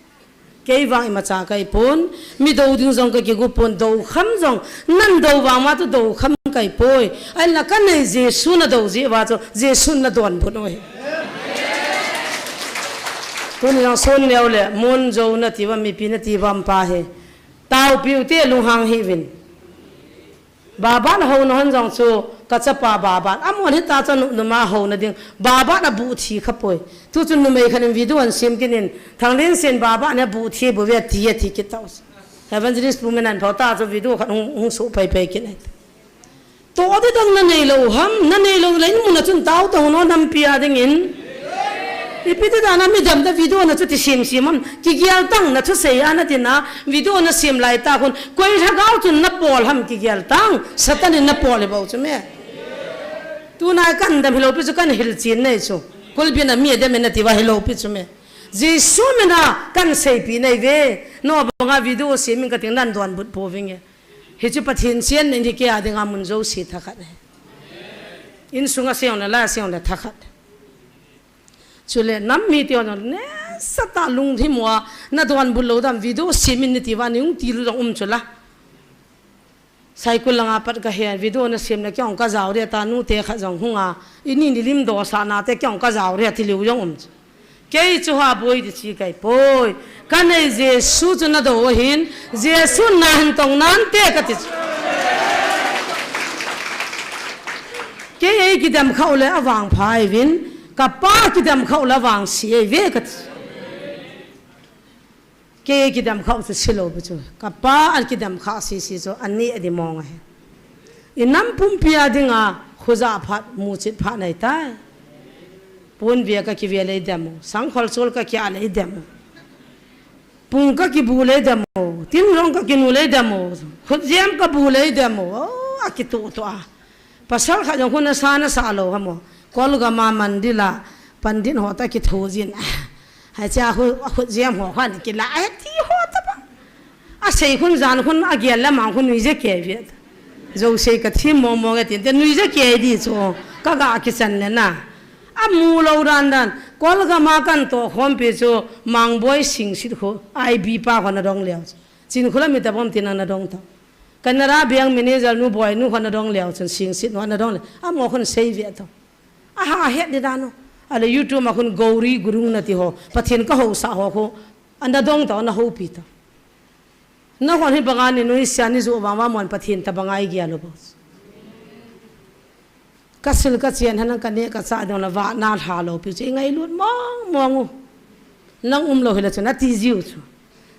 Kei vang imacha kahi pon, mi dou ding jong kakigu pon, dou kham jong, nan dou vang ma chu dou kham kahi poi. Ahinla kanei Jesu nadou jeh uva chu, Jesun nadonbut u ahi. Tuni jong sun neo le, mun jou nati uva, mipi nati uva um pa hi. Taopiu te lunghang hih uvin. Baban houna hon jong chu kachapa Baban. Amon hita chu numa houna ding. Baban abuh thi khapoi. Tu chu numei khat in video ahin sem kit in. Thanglensen Baban abuh thi bu ve ti ati kit tau. Evangelist Pu Menan pho ta chu video khat hung, hung suh pai pai kit nai. Toh di dang nanei lou ham, nanei lou le in mun a chun tao tao no nampi a ding in. Ipi ti dan a midam ta video na chu ti sim sim am, kigel tang na thusei a nati na, video nasim lai ta khun, koi lhagao chun napol ham kigel tang, Satan in napol hi bou chu me. Tuna kan dam hilou pi chu kan hilchen nei chu. Kulbin a mi adem in nati uva hilou pi chu me. Jesu min a kan seipi nei ve. No banga video sim in kating nan donbut pouving e. Hichu Pathen chen nei hi kei a dinga mun jouse thakhat e. Insunga seong le la seong le thakhat. Chule nam mite hon nesatah lungthim uva, nadonbut lou dam video sim in nati uva, nihung til jong um chu la. Saikul langa pat kahe video nasim le kei jong kajao dia ta nute khat jong hunga, ini nilim dosah nate kei jong kajao dia ti leu jong um chu. Kei chu ha boi ti chi kahi poi. Kanei Jesu chu nadou ahin, Jesun nahin tong nante kati chu. Kei eikidem khah u le avangpha ahiuvin, kapa kidem khah u le avangse ahiuve kati. Kei eikidem khah u chu silou pi chu. Kapa akidem khah sese chu, ani adi mong ahi. Inam pumpi a dinga, khojah phat, muchit phat neitai. Ponve kakive le idem u, sangkhol chol kakia le idem u. Pung kakibu le idem u, tinrong kakinu le idem u. Khutjem kabu le idem u. Oh, akitoh toh a. Pasal khat jong khun asa nasah lou ham o. Kolgam a mandir a, pandit ho toh kitho jin. Hiche a khu, khutjem ho khan kila, athi ho tabang. Asei khun jan khun agel le mang khun nuije kei ve. Jouse kathim mong mong e tin te nuije kei di chu. Kaga kichan le na. Amu lou dan dan. Kolgam a kan tohkhompi chu Mangboi Singsit khu. I B pa khun adong leu chu. Chinkhola mi tabang tin ana dong ta. Canara Bank manager nu boi nu khun ana dong leu chun singsit nu ana dong le. Amo khun sei ve to. Aha het di dan u. Ale YouTube ma khun Gauri Gurung nati ho. Pathen ka housa ho khu. Ana dong to, ana houpi to. Na hon hi banga ni nuisian ni ju vang va mon Pathen ta banga i gel u bo. Ka sil ka chian hana ka ne ka cha dong la va na lha lo pi chu i ngailut mong mong u. Nang um lo hi la chu na ti jiu chu.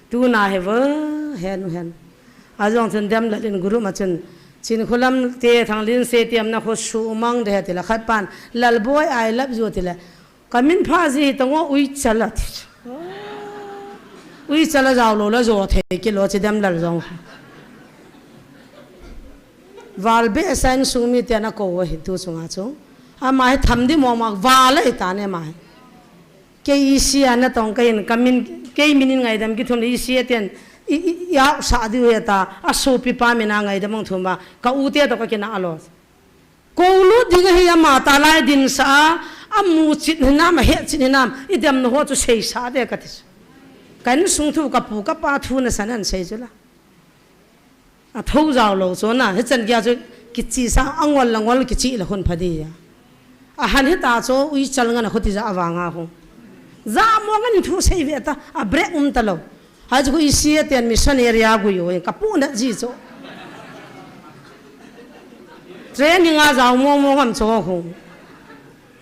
Tu na he va, hen u hen. A jong chun dem la lin guru ma chun. Chinkholam te Thanglinsei te am na kho su mang de he ti la khat pan. Lalboi I love you ti la. Ka min pha ji hi tang o, ui chala ti chu. Ui chala jao lo la jo thei ki lo chi dem lal jong. Val be sa insung mi te na ko wa hin tu sunga chu. Ama hi tham di mo ma val ai ta ne ma hi. Kei isi a na tong ka hin ka min, kei min in ngaidam ki thum le isi a ten i, i, i au sa di u he ta. A sopi pa min a ngaidam ang thum ba. Ka u te to ka ki na a lo. Ko lut ding ahi ama ta lai din sa a, a mu chit hinam, a het chit hinam, i dem na ho chu sei sa de ka ti chu. Ka insung thu ka pu ka pa thu na san an sei chu la. A tho jao lo chu na, hi chan kia chu kichi sa a ngol la ngol kichi la hun pha di ya. A han hi ta chu ui chal ngan a khuti ja a vanga hu. Ja mo ngan thu sei ve ta, a break um ta lo. Hai chu isi a ten mission area gui u, ka pu na ji chu. Training a jao mo mo ngam chu khu.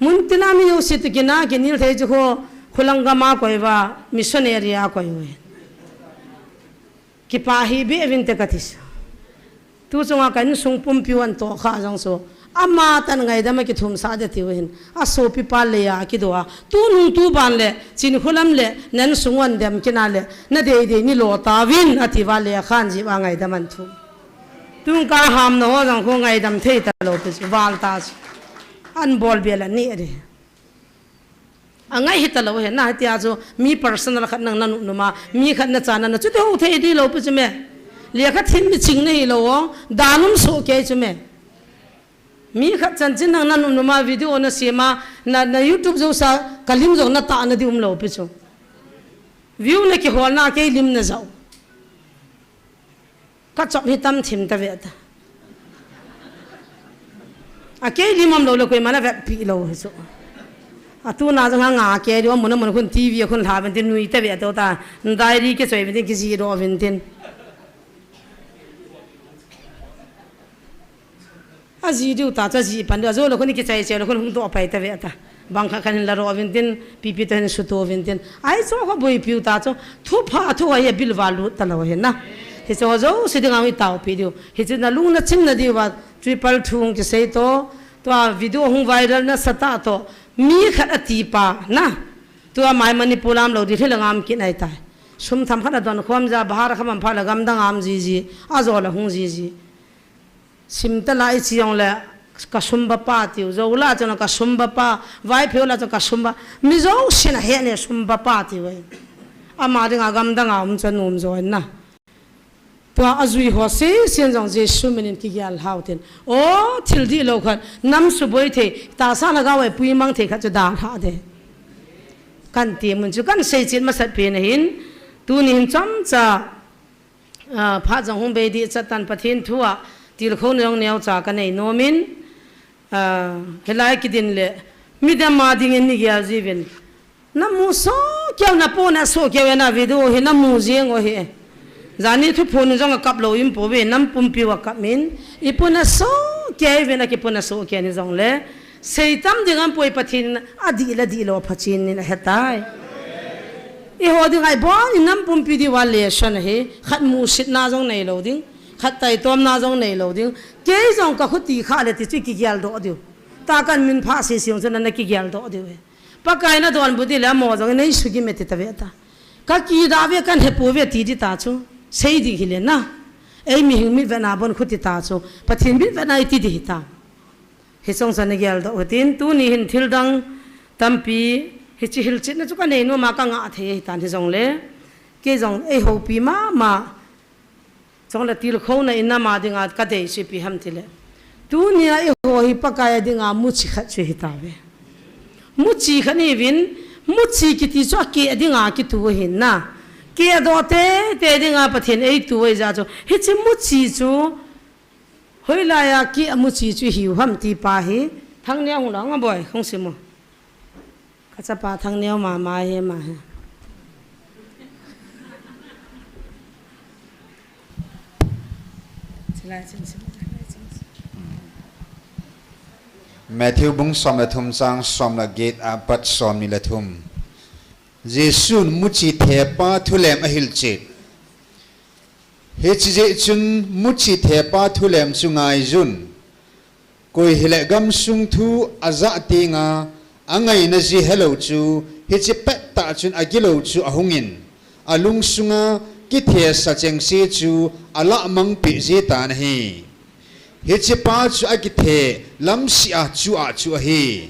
Mun tina mi u si tu kina ki nil thei chu khu, khulang gama koi va mission area koi u. Ki pa hi be vin te ka ti sa. Tu chunga ka insung pumpi u an to kha jong chu. Ama tan ngaidam a ki thum sa de ti u hin. A sopi pa le ya ki do a. Tu nung tu ban le, Chinkholam le, nan sung an dem kina le, na dei dei ni lo ta vin, a ti va le khan ji va ngaidam an thum. Tung ka ham na ho jong khu ngaidam thei ta lo pi chu, val ta chu. An bol be la ni a de. A ngai hi ta lo he na, hi tia chu mi personal khat nang na nu, nu ma, mi khat na cha na na chu te ho thei di lo pi chu me. Le khat hin mi ching na hi lo o, danum so ke chu me. Mi khat chan chin nang na nu, nu ma video na si ma, na, na YouTube jo sa, ka lim jo na ta na di um lo pi chu. View na ki hol na ke lim na jao. Ka chop hi tam thim ta ve ta. A kei lim am lo le koi mana vet pi lo hi chu. A tu na jong nga ke di wa mun mun khun T V khun lha ben tin nui ta ve to ta. Diary ke choi ben tin ki ji do ben tin. A ji diu ta, cha ji pan diu, a jo lo khun ki chai chai lo khun hung to pai ta ve ta. Bang kha khan la ro vin tin, pipi ta hin su to vin tin. Ai cho kha boi piu ta cho, thu pha thu ai bil va lut ta lo he na. Hi cho jo si ding a mi tao pi diu. Hi chu na lung na chim na diu va, triple thung ki sei to, tua video hung viral na sa ta to. Mi khat a ti pa na. Tua mai Manipur lam lo di thil ngam kin ai tai. Sum tham khat a don khom ja, bahar kha mam pha la gam dang am ji ji, a jo la hung ji ji. Sim ta lai chi jong le ka sum ba pa tiu, zo la chang ka sum ba pa, vai pheu la chang ka sum ba, mi zo sin a he ne sum ba pa tiu e. Ama ding a gam dang a um cha num zo na. Tua a zui ho si sin jong Jesu min in ki gial hau tin. O thil di lo khat, nam su boi thei, ta sa la ga wai pui mang thei khat chu da ha de. Kan ti mun chu kan sei chin ma sat pe na hin, tu ni hin chom cha, Ah, phat jong hung bei di chatan Pathen thu a, tilkhou na jong neo cha ka nei nom in, ah, helai kidin le, midang ma ding in ni gial ji vin. Na mu so keu na po na so keu na video hi na mu jing o hi. Jani thu phun jong a kap lo in po ve nam pumpi wa kap min. I pu na so keu ve na ki pu na so keu ni jong le. Seitam ding an poi Pathen in a di la di lo pha chin in a hetai. I ho ding ai bon in nam pumpi di wa le son hi khat mu sit na jong nei lo ding, khat tai tom na jong nei lo ding. Kei jong ka khuti kha le ti chu ki gial do diu. Ta kan min pha si siung chu na na ki gial do diu. Pakai na don bu di le mo jong nei su gi me ti ta ve ta. Ka ki da ve kan he pu ve ti di ta chu. Sei di hi le na. Ei mi hing mi ve na bon khuti ta chu. Pathen mi ve na i ti di hi ta. Hi chong chan a gel doh hitin, tuni hin thil dang tampi, hichi hilchetna chu ka nei nom a ka ngah thei hitan hi jong le. Kei jong ei hopi mama. Chong le tilkhouna in ama dinga ka dei chu ipi ham tile. Tunia eiho hi Pakai a dinga muchi khat chu hita ve. Muchi khat ni vin, muchi kiti chu a ke a dinga kitu ahin na. Keh doh teitei dinga Pathen eituh ahi jeh chu. Hiche muchi chu, hoilai a keh muchi chu hiu ham ti pa hi, Thangneo hung lang a boi, hung sim o. Ka chapa Thangneo mama hi ma hi. Matthew bung som le thum chang som le get apat som ni le thum. Jesun muchi thepa thulem ahilchet. Hiche jeh chun muchi thepa thulem chu ngaijun. Koi hile gamsung thu ajah tenga, angaina ji helou chu, hiche pettah chun agilou chu ahungin, alungsunga kithesa chengse chu alah mangpeh ji tan ahi. Hichepa chu akithe lamseh a chu a chu ahi.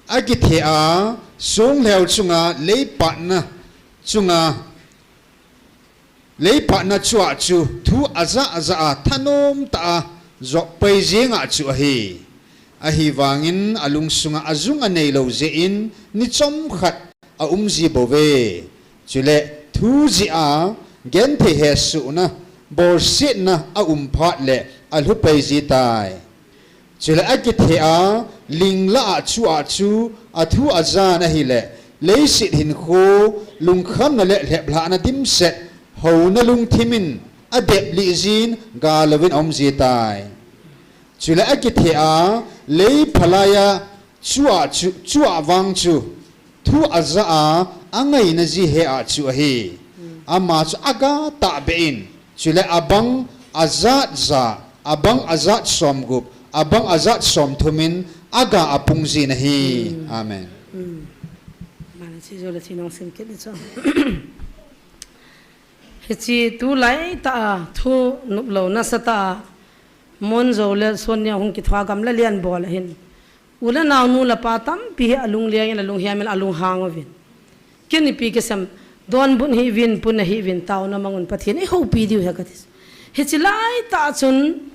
Akithe a, songlheu chunga leipatna chunga Leipatna chu a chu thu ajah ajah a thanom tah a joppai jeng a chu ahi. Ahivangin alungsunga ajung aneilou jeh in ni chomkhat aum ji bouve. Chule thu jeh a genthei hesohna, bolsetna aum phat le alhupai ji tai. Chule akithe a, lingla a chu a chu, athu ajan ahile, leiset hinkho, lungkhamna le lheplhahna dimset, houna lungthim in adeplih jin, galouvin aum ji tai. Chule akithe a, lei phalai a chu a chu, chu a vang chu, thu ajah a, angaina ji he a chu ahi. Ama chu aga tahbeh in, chule abang ajat ja, abang ajat somgup, abang ajat somthum in aga apung jin ahi. Amen. Mana chi jo le chi nong sim kit ni chu. Hiche tulai tah a thu noplouna sa tah a Mon Jo le Sonia hung kithua gamla lian bol ahin. U le nao nu le pa tampi hi alungleng in, alunghiam in, alunghang uvin. Ken ipi kasei em, donbut hih uvin, puna hih uvin, taona mang un, Pathen in eihoupi diu ahi kati. Hiche lai tah chun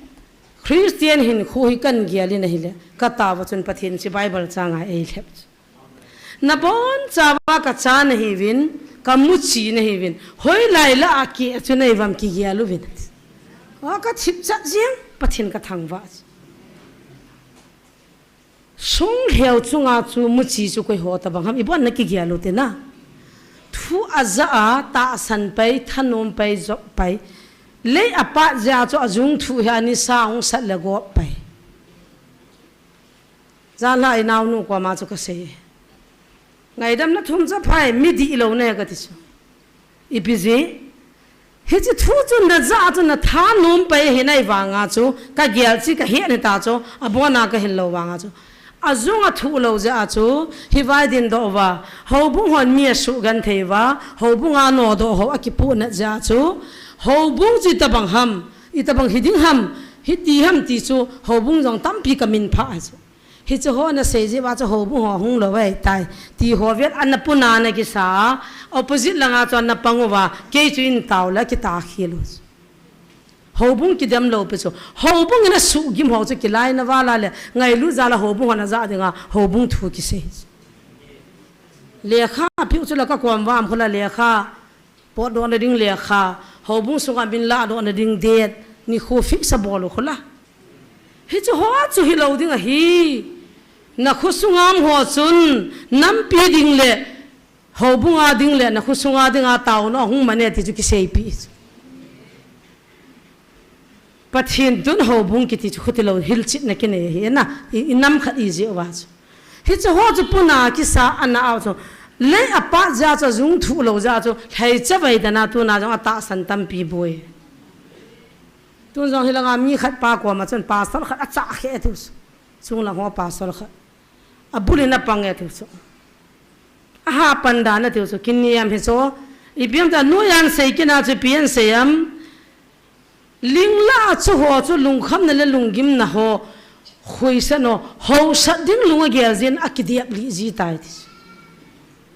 Christian hinkho hi kan gel in ahile, ka taova chun Pathen hiche Bible chang a eilhep. Nabonchauva kacha nahiuvin, kamuchi nahiuvin, hoilai lah a keh chu nahi uvam kigel uvin. O kathip chat jeng, Pathen kathangvah. Songlheu chunga chu muchi chu koi ho tabang ham, ibon na kigel u tina. Thu ajah a, tahsan pai, thanom pai, jop pai. Lei apat jeh a chu ajung thuh hi anisa hung sat le gop pai. Janhi a inaonu koma chu kasei. Ngaidam nathum chu aphai, mi dihlou nahi kati chu. Ipi jeh? Hiche thu chu najah a chu nathanom pai ahi nai vanga chu, kagel chu kahet ahi ta chu, abona kahin lou vanga chu. Ajung athuh lou jeh a chu, hivai dindoh uva, houbung hon mi asugenthei uva, houbung a nodoh ho akipohnat jeh a chu, houbung chu itabang ham, itabang hiding ham, hiti ham ti chu, houbung jong tampi kaminphah ahi chu. Hiche ho nasei jeh uva chu houbung ho hung lou ahitai. Ti ho vel ana puna nakisa, opposite langa chu ana pang uva, kei chu in tao le kita khel u. Houbung kidem lou pi chu. Houbung in asuhgim ho chu kilaina vala le, ngailut jal a houbung hon ajah dinga, houbung thu kisei. Lekha piu chu la kakom vam khula lekha. Potdohna ding lekha, houbung sunga min ladohna ding date, nikho fix abol u khula. Hiche ho chu hilou ding ahi. Nakho sunga um ho chun, nampi ding le, houbung a ding le, nakho sunga dinga taona hung mane ti chu kiseipeh. Pathen tun houbung kiti chu khuti lou hilchetna kinei ahi na, i, i nam khat i jeh uva chu. Hiche ho chu puna kisa ana au chu. Lei apat jeh a chu ajung thuh lou jeh a chu. Lhaicha vai dana tuna jong atahsan tampi boi. Tun jong hilanga mi khat pa koma chun pastor khat achah khe tiu chu. Chunglang ho pastor khat. Abul in apang e tiu chu. Aha pan dan a tiu chu. Kiniam hi chu. Ipi ham ta noiya sei kit na chu ipi asei em. Lingla chu ho chu lungkhamna le lunggimna ho, khuisat no, hausat ding lung agel jin akidep lih ji tai ti.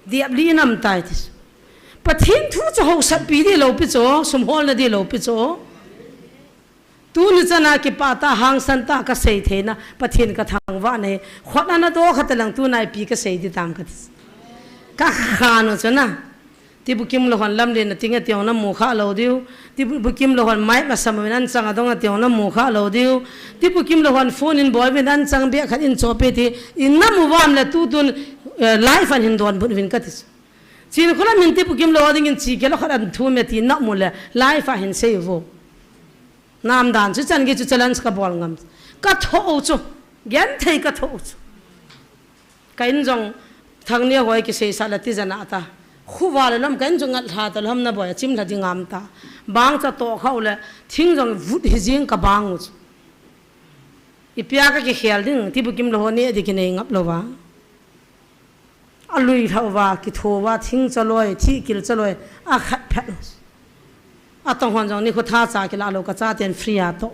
Dep lih nam tai ti. Pathen thu chu hausatpi di lou pi chu, sumholna di lou pi chu. Tuni chana kipah tah, hangsan tah kasei theina, Pathen kathangvah na hi, khut ana doh khat lang tuna ipi kasei di tam kati. Kakhan u chu na. Tibukim lou hon lamlen a ting a tiong na mu kha lou diu. Tibukim lou hon mic a sam in an chang a dong a tiong na mu kha lou diu. Tibukim lou hon phone in boi vin an chang bia khat in chope ti. In na mu vam le tu tun, eh, live an hin don bun vin ka ti. Chin kholam hin tibukim lou ding in chi ke lou khat an thu me ti na mu le live a hin sei vo. Nam dan chu chan gi chu challenge ka bol ngam. Ka tho chu. Gen thei ka tho chu. Ka in jong thang nia hoi ki sei sa la ti jana ta. Khuwa le lom ka in jong ngat hla ta lom na boi chim hla ding ngam ta. Bang cha to khau le thing jong vut hi jing ka bang u chu. I pia ka ki khel ding tibukim lou ho ne di ki nei ngap lou va. A lui thau va ki tho va thing cha loi thi kil cha loi a khat phat. A tong hon jong ni khu tha cha ki la lou ka cha ten free a to.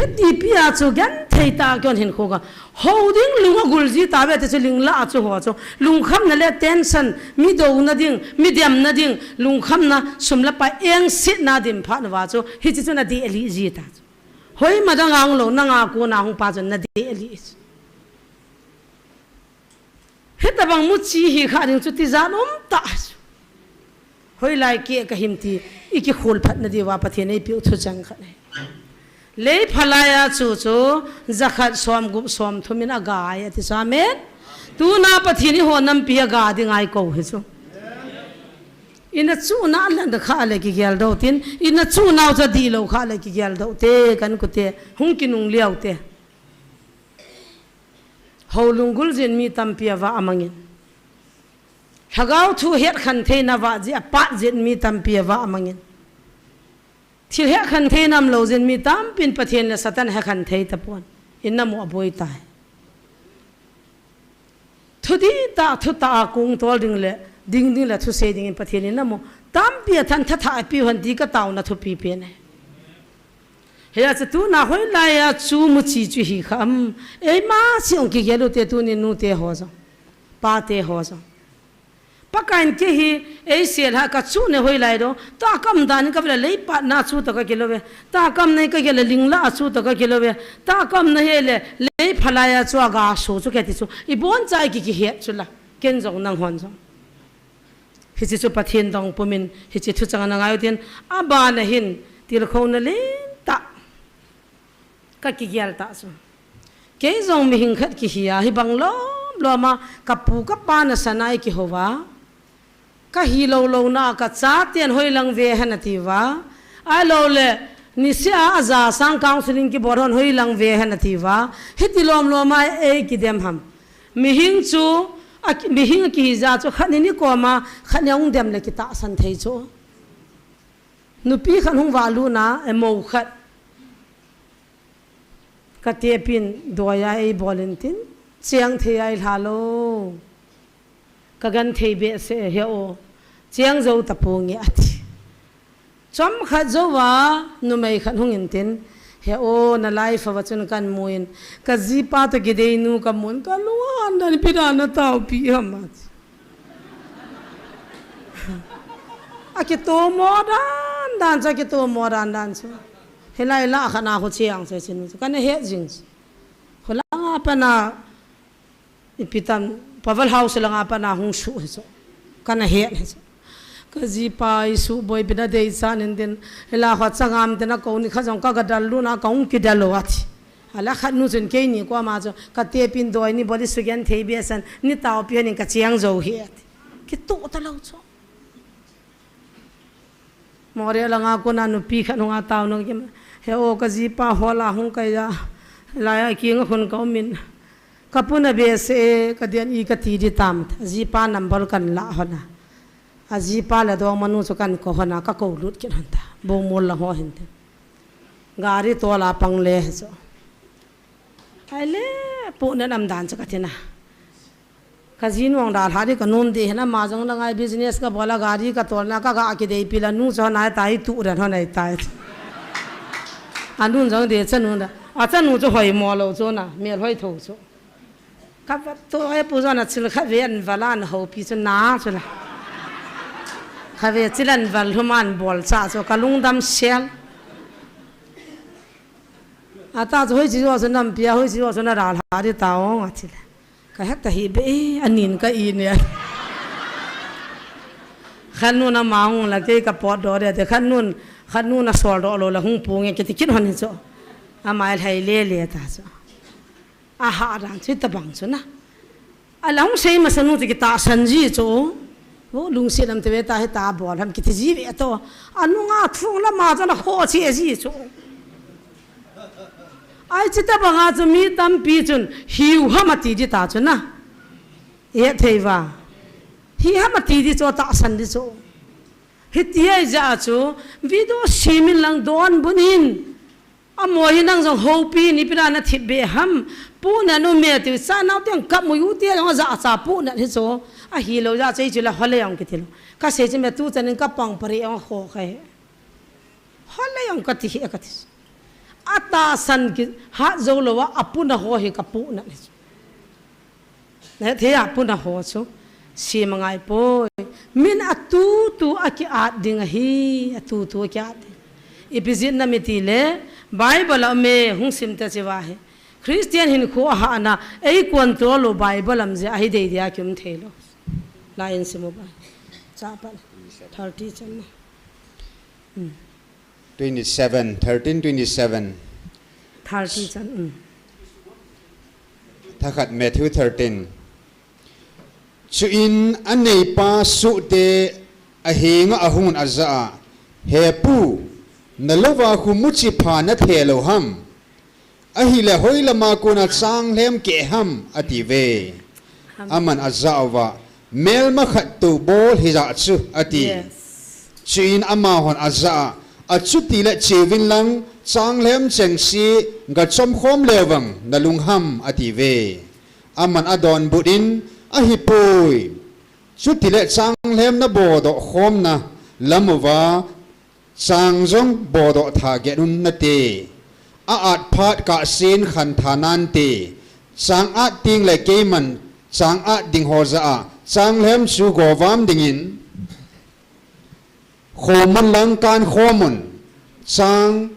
Heti pia chu gen thei ta kion hin khu ka. Ho ding lung a gul ji ta ve te chu ling la a chu ho chu. Lung kham na le tension mi do na ding, mi dem na ding, lung kham na sum la pa eng sit na dim pha na va chu. Hi chi chu na di eli ji ta chu. Hoi ma dang ang lou na nga ko na hung pa chu na di eli. Hitabang mu chi hi kha ding chu ti jan um ta. Hoilai ke ka him ti, i ki khul phat na diu va Pathen ei piu thu chang khat nei. Lei phalai a chu chu, jakhat som gup som thum in a ga ai a ti chu, amen. Tuna Pathen i ho nampi a ga ding ai ko hi chu. Ina chu na lan kha le ki gel do tin, ina chu nau cha di lou kha le ki gel do te, kan ku te, hung ki nung liau te. Ho lunggul jin mi tampi a va a mangin. Lhagao thu het khan theina va ji a pat jin mi tampi a va a mangin. Thil het khan thei nam lou jin mi tampin Pathen le Satan he khan thei ta pon. In na mu a boi tai. Thu di ta, thu ta a kung tol ding le, ding ding le thu sei ding in Pathen in na mu. Tampi a than tha tha a piu han di ka tau na thupi pe ne. He a chu tuna hoilai a chu mu chi chu hi kha am. Ei ma chi ong ki gelu te tuni nu te ho jong. Pa te ho jong. Pakai in ke hi ei sel ha ka chu ne hoilai do. Ta kam dan ka vela lei pat na chu ta ka kilo ve. Ta kam nei ka gela ling la chu ta ka kilo ve. Ta kam na he le lei phalai a chu a ga so chu ke ti chu. I bon chai ki ki het chu la. Ken jong nang hon jong. Hichi chu Pathen dong pumin, hichi thu chang na ngai u tin, a bana hin, til khou na len ta. Ka ki gel ta chu. Kei jong mi hing khat ki hi a, hi bang lom lom a, ka pu ka pa na sa nai ki ho va. Ka hi lou lou na, ka cha ten hoi lang ve hen a ti va. A lou le, ni sia a ja sang counseling ki bor hon hoi lang ve hen a ti va. Hi ti lom lom a, ei ki dem ham. Mihing chu, a ki-, mihing a ki hi ja chu khat ni ni koma, khat ni a hung dem le ki tahsan thei chu. Nupi khat hung va lu na, e mo khat. Ka te pin, doi a ei bol in tin, chiang thei ai hla lo. Ka gan thei be se he o, chiang zo ta pu nge a ti. Chom khat zo va, numei khat hung in tin, he o, na life va chun kan mu in, ka ji pa to ki dei nu ka mun, ka lung an dan pi dan na tau pi ham a ti. A ki to mo dan dan cha ki to mo dan dan cha. He lai la kha na ho chiang se chin, ka na he jing. Ho la nga pa na, Ipi tam, Pavel House langa pat na hung suh hi chu. Kana het hi chu. Ka jipa i suh boi pi na dei chan in tin, hila kho changam tin a ko ni kha jong ka ga dal lu na ka hung ki dal lo a ti. Hala khat nu chun keini ko ama chu, ka te pin doi ni bol i sugen thei be san, ni tao pi hanin ka chiang zo hi a ti. Ki tu ta lo chu. Moreh langa kona nupi khat hung a tao nung kim. He o ka jipa hol a hung kai a. Lai a kinga khun ka um in. Ka puna be se ka dian i ka ti di tam. Jipa number kan la hona. A jipa la dong manu chu kan ko hona ka ko lut kin hon ta. Bo mol la ho hin te. Gari to la pang le he so. Ai le, pu ne nam dan chu ka tina. Ka ji nuang dal ha di ka nom di hena ma jong la ngai business ka bola gari ka tol na ka ga ki dei pi la nu chu nai tai tu ran ho nai tai. A nun jong de chanu da. A chanu chu hoi mo lo chu na, mel hoi tho chu. Ka va to e pu jong na chil kha ve an valan ho pi chu na chu la. Kha ve chil an val hu man bol cha chu ka lungdam sel. Ata chu hoi chi jo chu nam pia hoi chi jo chu na dal ha di ta ong a chil. Ka hek ta hi be, eh, anin ka i nia. Khat nun ama hung la kei ka potdoh de, te khat nun, khat nun a soldoh lou la hung pung e kiti kit hon hi chu. Ama lhai lele ta chu. Aha dan chu tabang chu na. Ala hung sei masa nu chu kitahsan ji chu. Vo lungset lam te ve ta hi ta bol ham kiti ji ve to. Anunga thung lama chu ana kho che ji chu. Ai chi tabanga chu mi tampi chun hiu ham ati ji ta chu na. E thei va. Hi ham ati ji chu tahsan ji chu. Hiti ahi jeh a chu video simin lang donbut in. Amaho hi nang jong houpi in ipi dan a thip be ham. Pu na nu me ti sa nau tiang kap mu u ti jong a ja cha pu na hi chu. Ahilou jeh a chu ei chu la hole jong kiti lou. Ka sei chu me tu chan in ka pang pare jong ho ka he. Hole jong ka ti he ka ti. A tahsan ki hat jou lou a, a pu na ho hi ka pu na hi chu. Na thei a pu na ho chu. Sima ngai poi. Min a tu tu a ki at ding ahi. A tu tu a ki at ding. Ipi jeh inem iti le. Bible a um e hung sim ta chi va hi. Christian hinkho a hahna. Ei control lou Bible lam jeh a hi dei dia ki um thei lou. La in sim u ba. Cha pa. Thirty chan na. Hmm. Twenty-seven, thirteen twenty-seven. Thirty chan, um. Thakhat Matthew thirteen. Chuin a neipa sohte a henga ahungun a jah a, He pu, na louva khu muchi pha na the lou ham? Ahile hoi lama kona changlhem keh ham? Ati ve. Ham. Aman a jah uva, Melma khat tou bol hijeh chu, ati. Yes. Chuin amahon a jah a, Achuti le cheuvin lang, changlhem chengse ga chom khom leu vang na lung ham, ati ve. Aman a donbut in, Ahi poi. Chuti le changlhem na bodoh khomna lam uva, Chang jong bodoh tha get un nate. A at phat kah sen khan tha nante. Chang at ting le keiman chang at ding ho jah a, changlhem chu govam dingin, khomun lang kan khomun, chang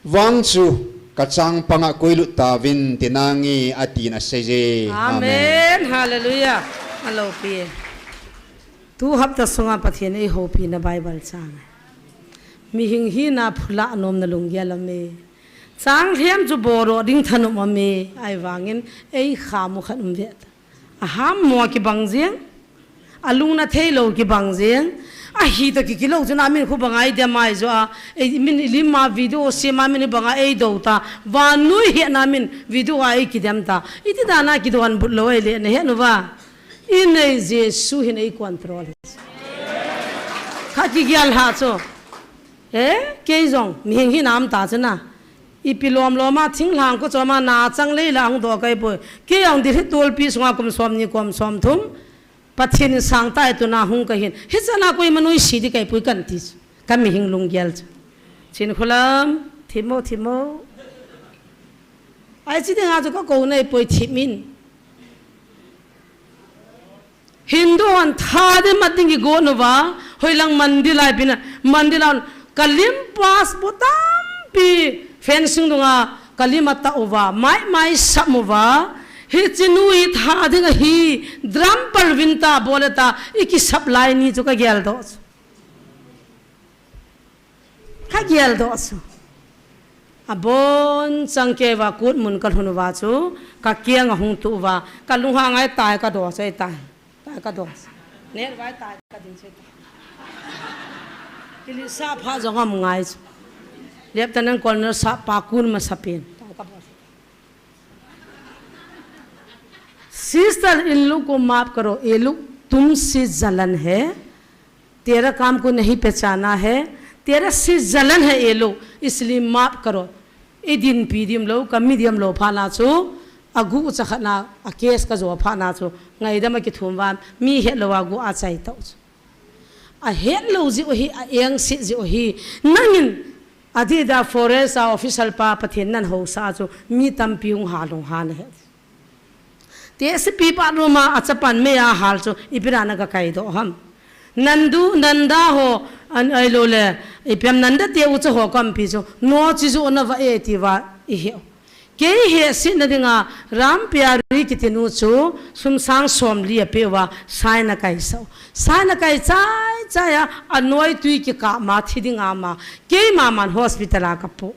vang chu ka chang panga koilut tauvin ti nange ati na sei je. Amen. Amen. Hallelujah. Alo pi. Tu hapta sunga Pathen ei houpi na Bible chang. Mihing hina phula nomna lunggel aume. Changlhem chu bodoh ding thanom aume. Ahivangin ei khamu khat um ve ta. Aham mo kibang jeng. Alung na thei lou kibang jeng. Ahi ta kiki lou chu na min khu bang ai dia mai jo a. Ei min lim ma video se ma min bang a ei do ta. Vannoi hi na min video a ei kidem ta. Iti dan a kidonbut lou ei le na he nu va. I nei Jesu hin ei control. Kha kigel ha chu. Eh, kei jong, mihing hi nam ta chu na. Ipi lom lom a, thinglhang ko chom a, na chang lei la hung doh kai poi. Kei jong Delhi tolpi sunga kum som ni kum som thum. Pathen in sang tai tu na hung ka hin. Hi chana koima nuisi di kai poi kan ti chu. Ka mihing lunggel chu. Chin khulam, thimo, thimo. Ai chi dinga chu ka ko nei poi thim in. Hindu hon tha ding mat ding kigon uva, hoilang mandir lai pina, mandir lai ka lim pass bo tampi fencing dunga ka lim atah uva, mai mai sam uva, hiche nu hi tha ding ahi, drum palvin ta bol ta, i kisap lai ni chu ka geldoh chu. Ka geldoh chu. Abonchan keiva kut mun ka lhun uva chu, ka kiang a hung tu uva, ka lunghang ai tai ka doh chu ai tai. Tai ka doh chu. Ner vai tai ka ding chu ai tai. Kili sa pha jong am ngai chu. Lep ta nan kol na sa pa kun ma sa pen. Tai ka doh chu. Sister, इन लोग को माफ करो, ये लोग तुमसे जलन है, तेरा काम को नहीं पहचाना है, तेरा से जलन है ये लोग, इसलिए माफ करो. I dinpi diam lou, ka mi diam lou pha na chu, agu cha khat na, a case ka jo pha na chu, ngaidam a kithum va, mi het lou agu a chai tau chu. A het lou ji u hi, a eng si ji u hi, nangin, Adida forest a official pa Pathen nan housa chu mi tampi hung ha lung ha na he. Te sipi pa ruma a chapan me a hal chu ipi dan a ka kai doh ham. Nandu, Nanda ho an ai lo le ipiam Nanda te u cha ho kampi chu no chi ju na va e ti va i he. Kei hehsetna dinga Ram Pyari kiti nu chu sum sang somli apeuva, sign akaisah u. Sign akai chai chai a, anoi tui kikah ma thi dinga ama. Keima man hospital a kapoh.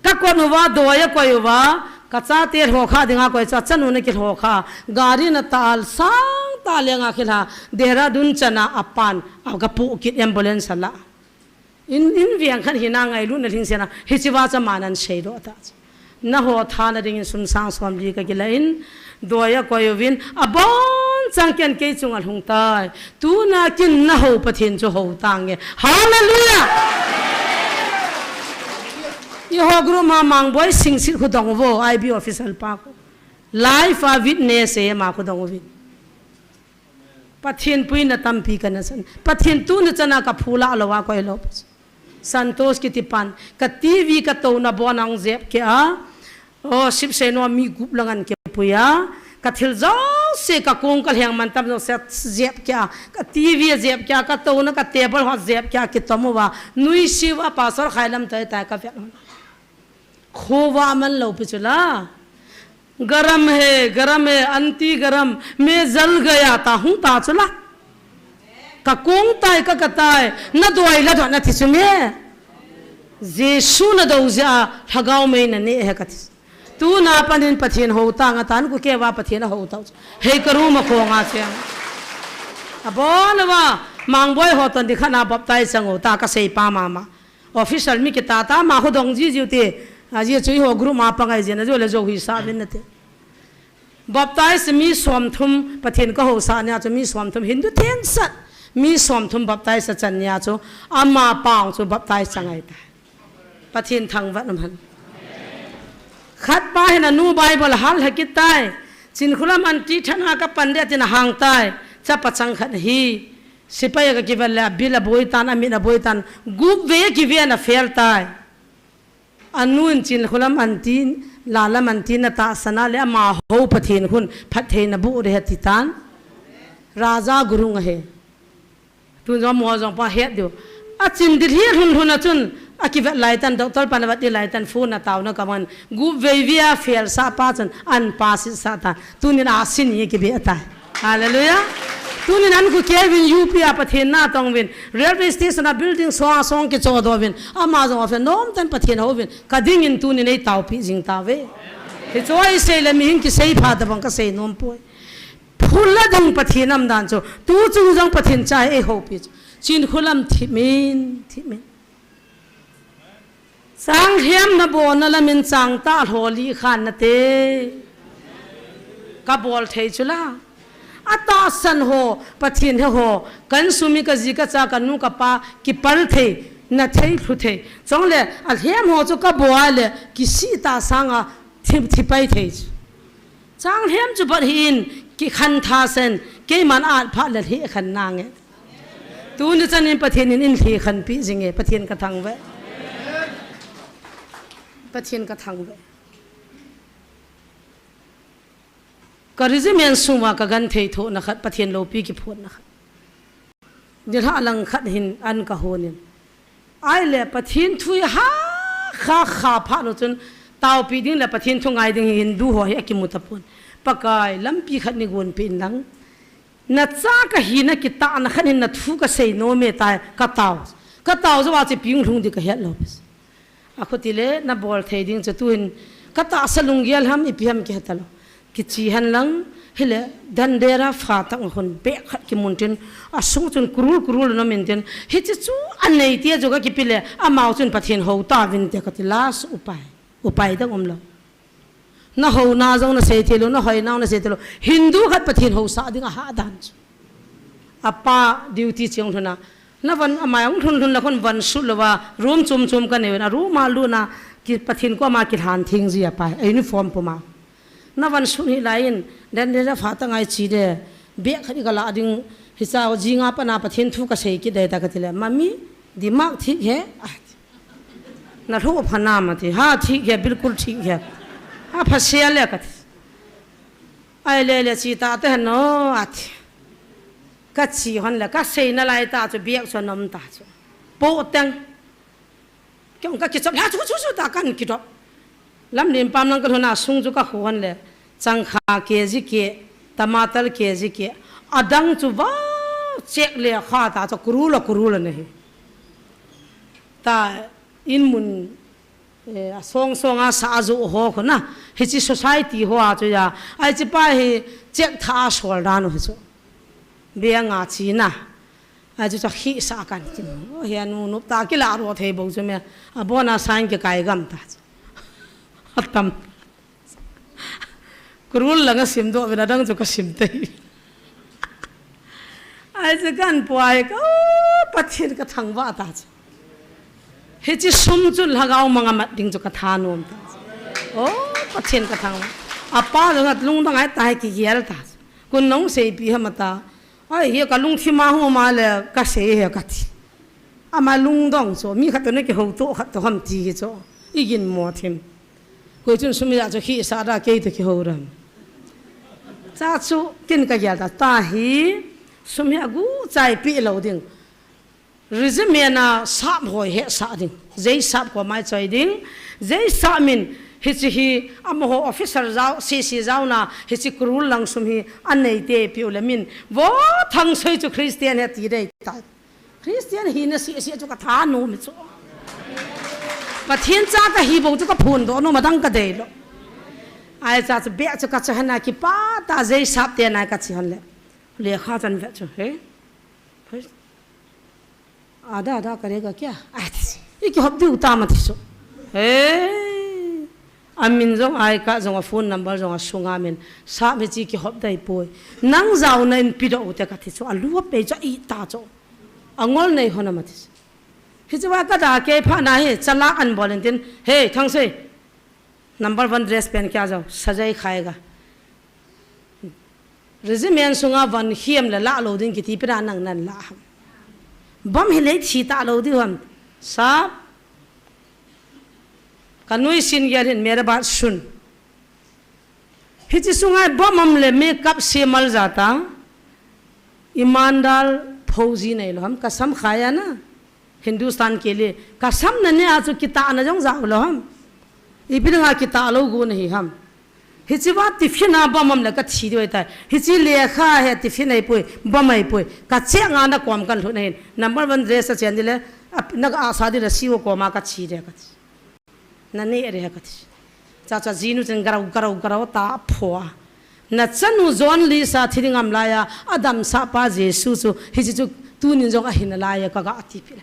Kakon uva, doi akoi uva, kachate lhokha dinga koi chu, achanu ana kilhokha. Gari ana tah a, sang tah lenga kilha, Dehradun chana apan, akapoh kit, ambulance ala. In, in veng khat hina ngailutna lhingsetna, hicheva chu aman ahin seidoh ta chu. Nangho thana dingin sum sang somli kakilah in, doi akoi uvin, abonchan ken kei chunga alhung tai. Tuna kin nahou Pathen chu hou tange. Hallelujah! Eiho group ma Mangboi Singsit khu dong uvo, I B official pa khu. Live a witness e ama khu dong uvin. Pathen puina tampi kana chan. Pathen tuni chana kaphulah lou a koi lou. Santos kiti pan. Ka T V katouna bon ahung jep kei a. O, sipsei nom mi gup lang ahin kipui a. Ka thil jouse, ka kong ka lheng mantam jouse jep kei a. Ka T V ajep kei a, katouna ka table ho jep kei a, kitom uva. Nuisiu a pastor Khailam tai tai kavet. Khovah aman lou pi chu la. गरम है, गरम है, anti garam, मैं जल गया, ta hung ta chu la. Ka kong tai, ka ka tai, nadoi la doh nati chu me. Jesu nadou jeh a, lhagao mei naneh e kati. Tuna panin Pathen hou tang atan, ku keiva Pathen ahou tau chu. Hei ka room a kong a cheng. Abon uva, Mangboi ho toh nikhat na baptize chang u ta kasei pa mama. Official mi kitah tah, ama khu dong jiu jiu te. Ajeh chu eiho group ma pangai jeng a, jou le jou hisah uvin nate. Baptize mi somthum, Pathen kahousah nia chu mi somthum, Hindu theng sat. Mi somthum baptize achan nia chu, ama pang chu baptize chang ahitai. Pathen thangvah in umhen. Khat pa hin anu Bible ahal lha kit tai. Chinkholam anti thana kapan ding atin ahang tai. Chapa chang khat ahi. Sepai a kakivet le, abil aboi tan, amit aboi tan, gup vei akive in afail tai. Anu in Chinkholam anti, Lalam anti natahsan a le, ama hou Pathen khun phatthei naboh ding ahi ati tan. Raja Gurung ahi. Tun jong mo jong pa het diu. Achin ding hi lhun lhun a chun, akivet lai tan, doctor pan avet ding lai tan, phone a taona kaman, gup vei vei a fail sah pa chun, ahin pass sah tan. Tunin a sin hi kibe tai. Hallelujah. Tunin ahin khu kei uvin U P a Pathen na tong uvin. Railway station a building song a song kichodoh uvin. Ama jong a fe nom tan Pathen hou uvin. Ka dingin tunin eitaopi jing tauve. Hichu isei le mihem kisei pha tabang kasei nom poi. Phula ding Pathen aum dan chu. Tu chung jong Pathen cha eihoupi chu. Chinkholam thip min, thip min. Changlhem nabol na lamin changtah lholi khan nate. Kabol thei chu la. Atahsan ho, Pathen he ho, kan sum hi kaji kacha kanu kapa kipal thei, na thei, lhu thei. Chule, alhem ho chu kabol le, kisih tah sanga thi, thi pai thei chu. Changlhem chu bat hih in, kikhen tha sen, keiman at phat le lhekhen nange. Tuni chanin Pathen in eilhekhenpi jinge, Pathen kathangvah. Pathen kathangvah. Ka regiment sunga kagenthei thohna khat, Pathen loupi kiphutna khat. Nilhah lang khat hin an kahon in. Ahile Pathen thu hi ha kha kha phat u chun taopi ding le Pathen thu ngai ding hi Hindu ho hi akimu tapon. Pakai lampi khat neigonpeh in lang. Nacha kahina kitahna khat hin nathu kasei nom e tai katao. Katao jou a chu ipi hung lhung ding kahet lou. Akhuti le nabol thei ding chu tuhin katahsa lunggel ham ipi ham kihe talou. Kiche hen lang, hile, Dandera phatah a khun, bag khat kimun tin, asung chun kurul kurul na min tin, hiche chu anei tia chu kakipe le, amau chun Pathen hou tauvin te kati last upai, upai dang umlou. Nahouna jong nasei thei lou, nahoinau nasei thei lou, Hindu khat Pathen housah ding ahahdan chu. Apa duty cheng lhun a, na von amai hung lhun lhun la khun von sut louva, room chom chom kanei uvin, a room a lut na, ki Pathen koma kilhan theng ji apai, a uniform puma. Na von sut hih lai in, Dandera phatah a iche de, bag khat ikalah ding, hicha jinga pat na Pathen thu kasei kit ding tai kati le, Mummy, दिमाग ठीक है? Nalhu pha nam ati, ha, ठीक है, बिल्कुल ठीक है. Ha, pha sia le kati. Ahile le che tah te hen o ati. Kache hon le, kasei nalai tah chu bag chu anom tah chu. Po teng. Kei jong kakichop lha chu chu chu tah kan kidrop. Lamlen pam lang kalhun a sung chu kakhon le, changkha kg keh, tamatar kg keh, adang chu va chek le kha ta chu kurul a kurul ana hi. Ta in mun, eh, a song song a sa a jo ho khu na, hiche society ho a chu ya, ai chi pa hi chek tha a sol dan u hi chu. Beng a chi na. Ai chu cha khi sa kan kin. O hi anu nup ta kila ro thei bo chu me. A bona sign ke kai gam ta chu. Atam. Kurul langa sim doh vin adang chu kasim tei. Ai chu kan puai ka, o, Pathen kathangvah ta chu. Hiche sum chu lhagao manga mat ding chu kathanom ta chu. O, Pathen kathangvah. Apa jong at lungdong ai ta hi kigel ta chu. Kun nong seipi ham ata. Ai, hi kalungthim a huma le kasei hi kati. Ama lungdong chu, mi khat toh nakihouto khat toh ham ti hi chu. Igin mo thim. Koi chun sum hi a chu khi sa da kei toh kihou ram. Cha chu kin kagel ta, ta hi sum hi agu chai pi lou ding. Regiment a sap hoi he sa ding. Jei sap ko mai choi ding. Jei sap min hiche hi amaho officer jao, C C jao na hiche kurul lang sum hi anei te piu le min. Vo thang soi chu Christian he ti dei ta. Christian hina seh seh chu kathanom chu. Pathen cha kahi bou chu kaphondoh nom adang kadei lou. Ai cha chu beh chu kachu hana kipah ta jei sap te nai kachi hon le. Lekha chan ve chu he. He. Ada ada kare ga kya? Ai ti. Ikihop diu tam ati chu. He. Amin jong ai ka jong a phone number jong asunga min. Sap hiche kihop dai poi. Nang jaona in pidoh u te kati chu. Alu apei chu a-it ta chu. Angol nei hon ama ti. Hiche va kada kei pha na hi, chalak an bol in tin, "Hey, Thangsei, number one dress pen kya jao, sajai khaiga. Regiment sunga van hiam le lah lou ding kiti pira nang nan lah ham. Bom hi lei thi ta lou di ham. Sap, kanui sin gel hin mera bat sun." Hiche sunga bom am le makeup se mal jata. Imandal phouji nei lou ham, kasam khaya na. Hindustan ke liye, kasam na ne a chu kitahna jong jao lou ham. Ipi dinga kitah lou gu nahi ham. Hiche va tiffin a bom am le kathi diu ahitai. Hiche lekha hi tiffin ahipoi, bom ahipoi. Kache nga na kom kan lhut nahin. Number one dress achen dile, ap-, na ka asa dile siu koma kathi de kati. Na ne re kati. Cha cha jinu chen garau, garau, garau ta phoa. Na chanu John Lisa thi ding am laiya, adamsah pa Jesu chu, hiche chu tunin jong ahin alaiya kaga ti pi.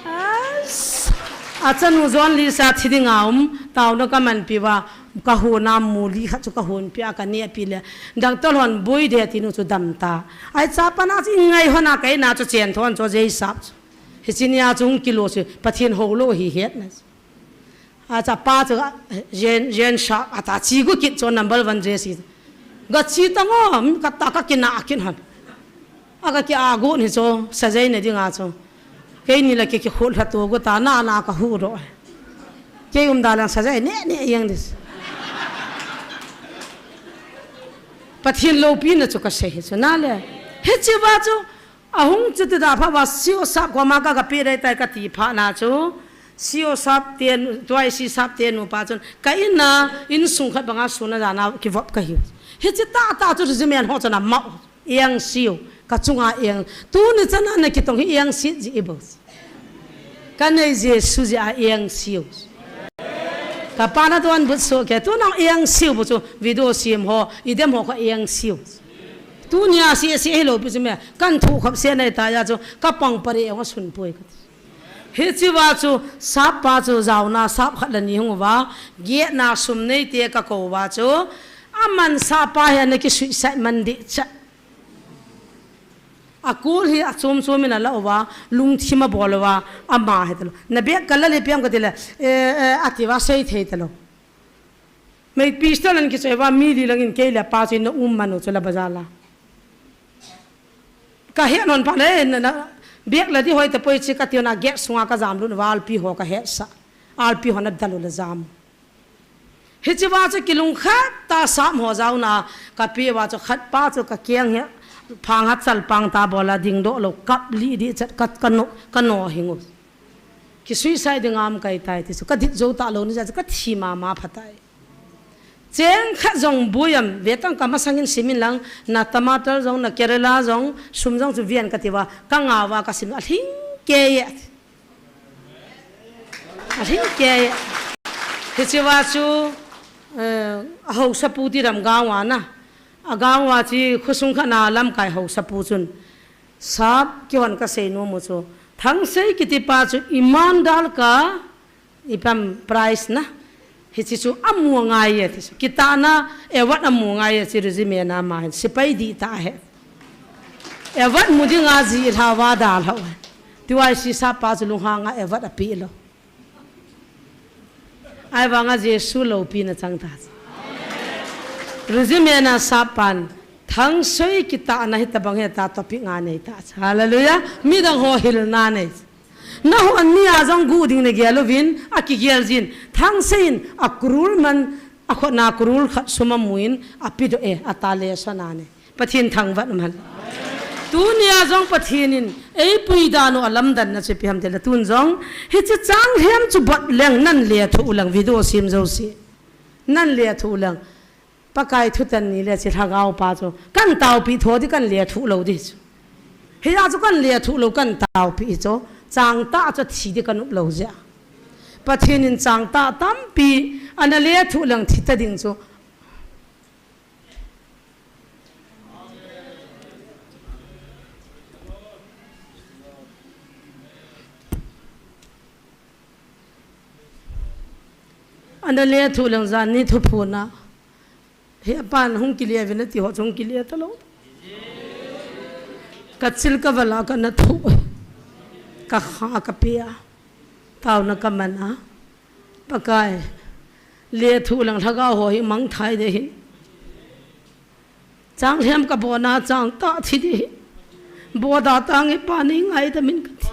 As. Achanu John Lisa thi dinga um, taona kaman pi va, kahon a muli khat chu kahon pi a kane pi le. Doctor hon boi de tinu chu dam ta. Ai cha pa na chu ngai hon a kai na chu chen thon chu jei sap chu. Hiche nia chu hung kilo chu, Pathen hou lou hi het na. Acha pa chu, a, jen, jen sa, ata chi gu kit chu number one dress hi. Ga chi ta ngo, mi kata ka kina kin han. Aga ki a gu ni chu, sajai ne dinga chu. Keini la ki, ki khut lha tu gu ta, na, na ka hu ro. Kei um da lang sajai ne, ne yang dis. Pathen loupina chu kasei hi chu na le. Hiche va chu, Ahung chuti da pha va siu sap koma ka ga pi dei tai kati pha na chu. Siu sap ten, tuai si sap ten nu pa chun. Ka in na, insung khat banga suna jana kivop kahiu. Hiche tah tah chu regiment ho chun amau. Eng siu, kachunga eng. Tuni chana na kitong hi eng sit ji i bou. Kanei Jesu jeh a eng siu. Kapa nadon but soh kei. Tuna eng siu bou chu video sem ho, idem ho kha eng siu. Tunia si, si hilou pi chu me, kan thu khop se nei ta ya chu, kapang pare eng a sun poi kati. Hiche va chu, sap pa chu jaona, sap khat le ni hung uva, gietna sum nei te kakou va chu, aman sap pa hi ana ki suicide man deh cha. Akul hi achom chom in ala uva, lungthim abol uva, ama hi talou. Na bek kala le piam kati le, eh, eh, ati va sei thei talou. Mei pistol an kichoi va mi li langin kei le pa chu in na um manu chu la bazar la. Ka he non pa le na, na, bek la di hoi ta poi chi kati na gate sunga kajam lun va alpi ho kahe sa. Alpi ho na dalu la jam. Hiche va chu kilung khat ta sam ho jauna kapi va chu khat pa chu kakeng he phang hat chal pang ta bola ding doh lou kap li di chat kat kano, kano hingu. Kisuicide ding am kai tai ti chu. Ka dit jou ta lou ni ja chu ka thi mama pha tai. Cheng khat jong buiam, vetang ka masang in simin lang, na tamatar jong, na kerela jong, sum jong chu vian ka ti va, ka nga va ka sim a hling ke ye. A hling ke ye. Hichi va chu, eh, a hausa pu ti ram gawa na. A gawa chi khusung kha na lam kai hausa pu chun. Sap ki hon ka sei nu mu chu. Thangsei kiti pa chu iman dal ka Ipam prize na. Hichi chu amu ngai e ti chu. Kitahna award amu ngai e chi regiment a ma hin. Sipai di ta he. Award mu ding a ji lha va da lha. Ti wai si sap pa chu lunghang a award api lo. Ai vang a Jesu loupina chang ta. Regiment a sap pan. Thangsei kitahna hi tabang he ta topic nga nei ta. Hallelujah. Midang ho hilna nei. Na hon ni a jong gu ding na gel uvin, a kigel jin. Thangsei in a kurul man, a khotna kurul khat sum amu in, a pi doh e, a ta le so na ne. Pathen thangvah um hen. Tuni a jong Pathen in, ei pui dan u a lamdanna chu ipi ham ti le tun jong, hichi chang lhem chu bot leng nan le thu u leng video sim jo si. Nan le thu u leng. Pakai thutan ni le chi lhagao pa chu. Kan taopi tho di kan le thu lo di chu. Hi a chu kan le thu lo kan taopi chu. Chang ta chu thi di kan up lo ja. Pathen in chang ta tampi ana le thu lang thi ta ding chu. Ana le thu lang jan ni thu phuna. He pan hung kile vin ati ho chung kile ta lo. Ka chil ka vala ka na thu. Ka kha ka pia. Tauna ka man a. Pakai. Le thu lang lhagao ho hi mang thai de hi. Chang lhem ka bona chang ta thi di hi. Bo da tang hi pa ni ngai ta min ka thi.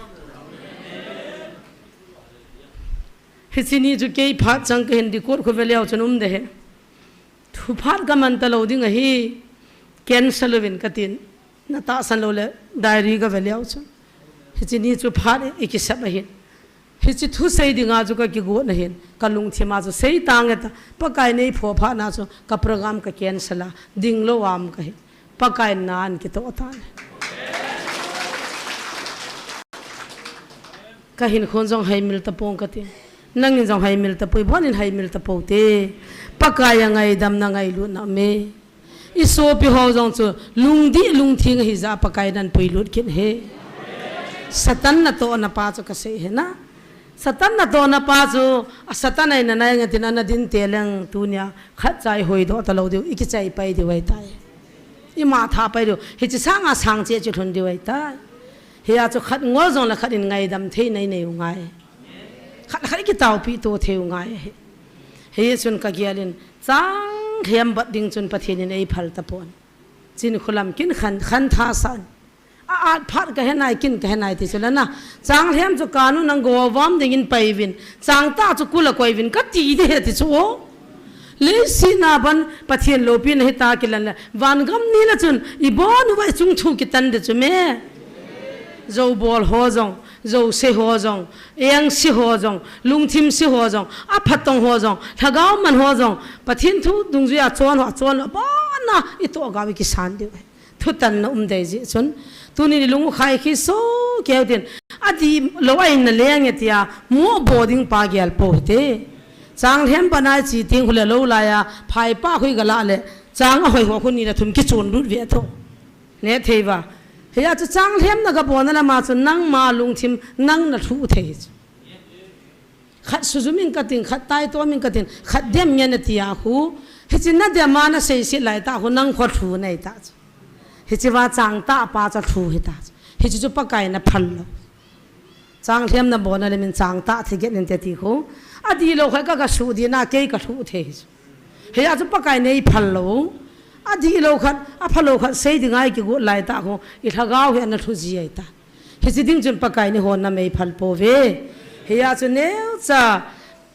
Hichi ni chu kei phat chang ka hin di kot khu ve leo chun um de he. Thu phat ka man ta lo ding ahi. Cancel uvin ka tin. Na tahsan lou le diary ka ve leo chu. Hichi ni chu phat i kisap ahin. Hichi thu sei dinga chu ka kigot na hin. Ka lungthim a chu sei tang e ta. Pakai nei pho phat na chu ka program ka cancel a. Ding lo am ka hi. Pakai nan kito ta ne. Ka hin khon jong hai mil ta pong ka ti. Nangin jong hai mil ta poi, bon in hai mil ta po te. Pakai a ngaidam na ngailut na me. I sopi ho jong chu lungdi lungthing hi ja Pakai nan pui lut kin he. Satan na to na pa chu ka sei he na. Satan na to na pa chu a Satan ai na nai ngatin ana din te leng tunia khat chai hoi do ta lo diu, i ki chai pai diu ai tai. I ma tha pai diu. Hichi sanga sang che chu thun diu ai tai. Hi a chu khat ngol jong la khat in ngaidam thei nai nei u ngai. Khat khat i ki taupi to thei u ngai. Hi chun ka gial in chang lhem bat ding chun Pathen in ei phal ta pon. Chin khulam kin khan, khan tha san. A at phat ka he nai kin ka he nai ti chu la na. Chang lhem chu ka nu nang go vam ding in pai vin. Chang ta chu kula koi vin ka ti de he ti chu o. Leisi na ban Pathen lopi na hi ta kilan le. Van gam ni la chun i bon u va i chung thu kitan de chu me. Zo bol ho jong, zo se ho jong, eng si ho jong, lungthim si ho jong, a phatong ho jong, lhagao man ho jong, Pathen thu dungjui a chon ho, a chon ho, bon na i to ga wi kisan de. Thutan na um dei ji chun. Tuni ni lung u khai khi so keu tin. A di lo a in na leng e tia, mo bo ding pa gial po hi te. Chang lhem pa nai chi ting hule lo la ya, phai pa hui ga la le. Chang a hoi ho khu ni la thum ki chun lut ve to. Ne thei va. He ya chu chang lhem na ga bo na la ma chu nang ma lungthim nang na thu thei chu. Khat sujum in ka tin, khat tai to min ka tin, khat dem ngen a ti a khu. Hichi na dem a na sei si lai ta khu nang kho thu nei ta chu. Hichi va chang ta pa cha thu hi ta chu. Hichi chu Pakai na phal lo. Chang lhem na bo na le min chang ta thi get nin te ti khu. A di lo khai ka ka su di na kei ka thu thei chu. He a chu Pakai nei phal lo. A di lo khat, a phal lo khat sei di ngai ki gu lai ta khu. I lhagao hi ana thu ji ai ta. Hichi ding chun Pakai ni hon na mei phal po ve. Hi a chu neu cha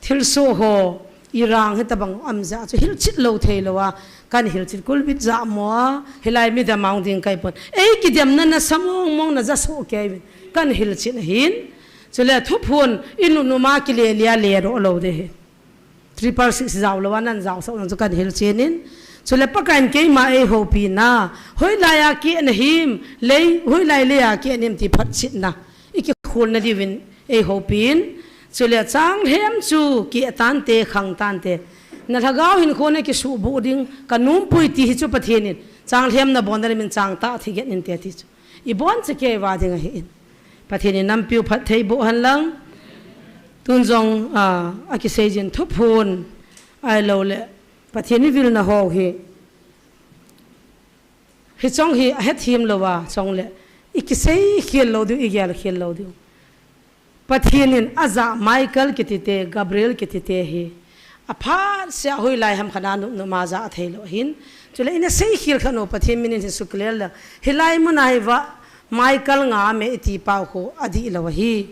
thil so ho i rang hi tabang am ja chu hil chit lo thei lo a. Kan hil chit kul bit ja mo a. Hi lai mi da mang ding kai pon. Ei ki dem na na sa mong mong na ja so kei vin. Kan hil chit na hin. Chule thuphon i nunuma kile lia le ro lo de hi. Triple six jao lo anan jao sa chu kan hil chenin. Chule Pakaiyin keima ei houpi na. Hoilai a ki na him, lei, hoilai lei a ki na him ti phatchitna. I kikhol na diuvin ei houpin. Chule changlhem chu ki tante khang tante. Na lhagao hin khon a kisubu ding ka numpui ti hi chu Pathen in. Changlhem na bon na min chang ta thi get nin te ti chu. I bon che kei va ding ahi in. Pathen in nampiu phatthei boh hen lang. Tun jong, a, a kisei jin thuphon. Ai lo le. Pathen i vil na ho hi. Hi chong hi a het him lo va chong le. I kisei khel lo diu, i gel khel lo diu. Pathen in a ja Michael kiti te, Gabriel kiti te hi. A phat sia hoilai ham khana nunuma ja thei lo hin. Chule ina sei khel khan o Pathen min in hi sukler la. Hilai mun a hi va Michael nga me i ti pau kho a di lo hi.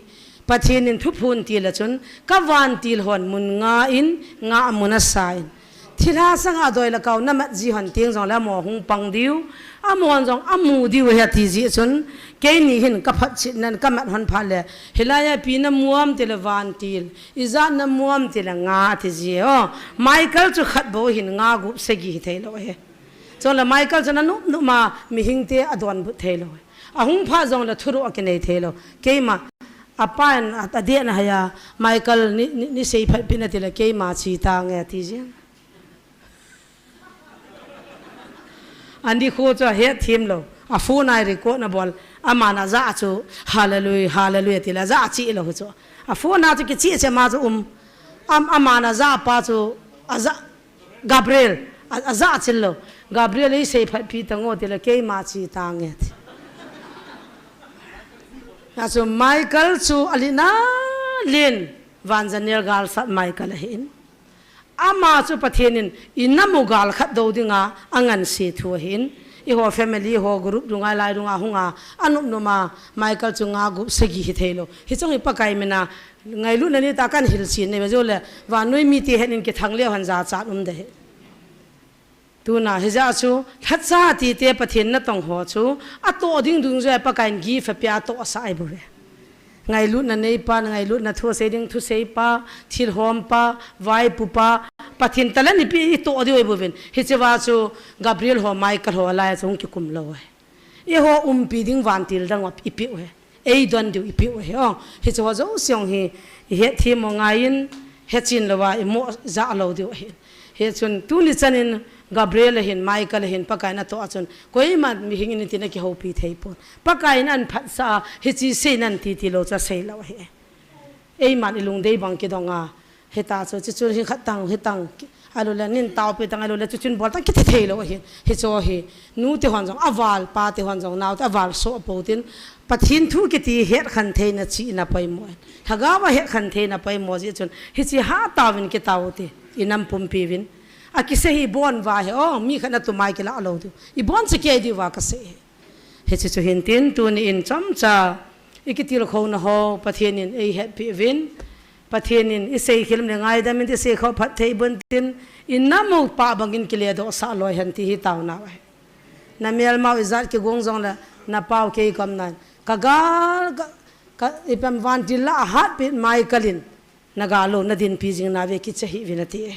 Pathen in thuphon ti la chun ka vantil hon mun nga in nga mun a sa in. Thilha sanga doi la kau na mat ji hon ting jong la mo hung pang diu. A mo jong a mu diu he ti ji chun. Keini hin ka phatchit nan ka mat hon pha le. Hilai a pi na muam ti le vantil. I ja na muam ti le nga ti ji o. Michael chu khat bo hin nga gup sagi hi thei lo he. Chon la Michael chu na nup nup ma mihing te a don but thei lo he. A hung pha jong la thuru a kinei thei lo. Keima a pa in a, a dia na haya Michael ni, ni, ni sei phat pi na ti le keima chi ta nge ti ji. Ani kho chu a het thim lo. A phone a record na bol. Ama na ja chu hallelujah, hallelujah ti la ja chi lo chu. A phone a chu kichi che ma chu um. Am, ama na ja pa chu a ja Gabriel a, a ja chil lo. Gabriel i sei phat pi ta ngo ti la keima chi ta nge ti. A chu Michael chu a li na lin van Daniel gal sat Michael ahi in. Ama chu Pathen in i namu gal khat do dinga a ngan si thu ahin. I ho family, ho group dunga, lai dunga, hunga, a nup nup ma, Michael chu nga gup sagi hi thei lo. Hi chong hi Pakai mina, ngailut na ni ta kan hil sin ne, ba jo le, va nui mi ti hen in ki thang le han ja cha um de he. Tuna hi ja chu, lhacha ti te Pathen na tong ho chu, a to ding dung jo Pakai in gi fa pia to sa ai bu ve. Ngailutna neipa, ngailutna thusei ding thuseipa, thilhompa, vaipupa, Pathen talen ipi i to diu i buvin. Hiche va chu Gabriel ho, Michael ho, alai chu hung kikum lou e. Eiho umpi ding vantil dang ipi u he. Ei don diu ipi u he. Oh, hiche ho jouse hi i het thim mo ngaiyin, hetchin louva i mo ja lou diu ahi. Hichun tuni chanin Gabriel ahin, Michael ahin, Pakai in atoh a chun, koima mihing in iti na kihoupi thei pon. Pakai in an phatsah a, hiche sei nan titi lou chu asei lou ahi. Eiman i lungdei bang kidong a, hita chu, chuchun hin khat tang, hitang, ahilouleh nin taopi tang, ahilouleh chuchun bol tang, kiti thei lou ahi. Hiche hi, nu te hon jong, aval pa te hon jong, nao te aval so apo tin, Pathen thu kiti het khan theina chihna poimo. Lhagao a het khan theina poimo jeh chun, hiche ha taovin kitao te, i nam pumpi vin. Akisei hi bon va he, oh, mi khat na tumai kila lou diu. I bon che kei diu va kasei he. Hiche chu hin tin, tuni in chomcha, i kitilkhouna ho, Pathen in ei hetpi vin, Pathen in i seikhel le ngaidam in i seikhel phatthei bun tin, i nam u pa bangin kile doh sah loi hen ti hi taona u ahi. Na melmau ijat kigong jong le, na pau kei kom nan. Ka gal, ka, ka, i pam vantil la ahat pi Michael in. Na gal lou, na dinpi jing nave kicha hih uvin ati e.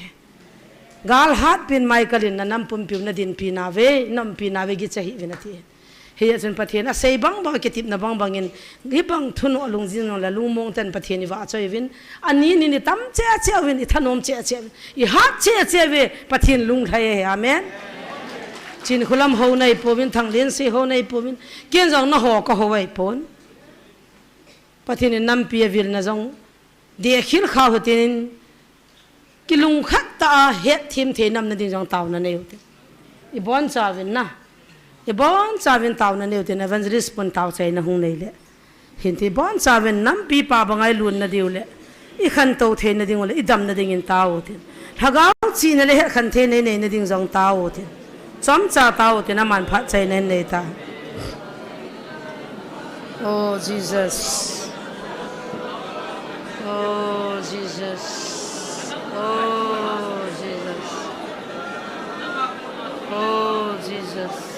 Gal hat pin Michael in na nam pumpiu na dinpi nave, na umpi nave kicha hih uvin ati e. Hijeh chun Pathen asei bang bang, akitepna bang bang in, hibang thunoh lungjin jong le lungmong ten Pathen i vahchoi uvin, ani ni ni tam cheh cheh uvin, i thanom cheh cheh uvin, i hat cheh cheh uve, Pathen lunglhai e, amen. Chinkholam ho nai pouvin, Thanglensi ho nai pouvin, ken jong na ho ka ho ai pon. Pathen in nampi avilna jong Dei khel kha u hitin, kilungkhat tah a hetthem thei nam na ding jong taona nei u tin. I bonchauvin na. I bonchauvin taona nei u tin, evangelist pun tao chaina hung nei le. Hinti bonchauvin nampi pa banga i lun na diu le. I khantou thei na ding u le, i dam na dingin tao u tin. Lhagao chihna le hetkhen thei nei nei na ding jong tao u tin. Chomcha tao u tin, aman phatchaina in nei ta. Oh, Jesus. Oh, Jesus. Oh, Jesus. Oh, Jesus.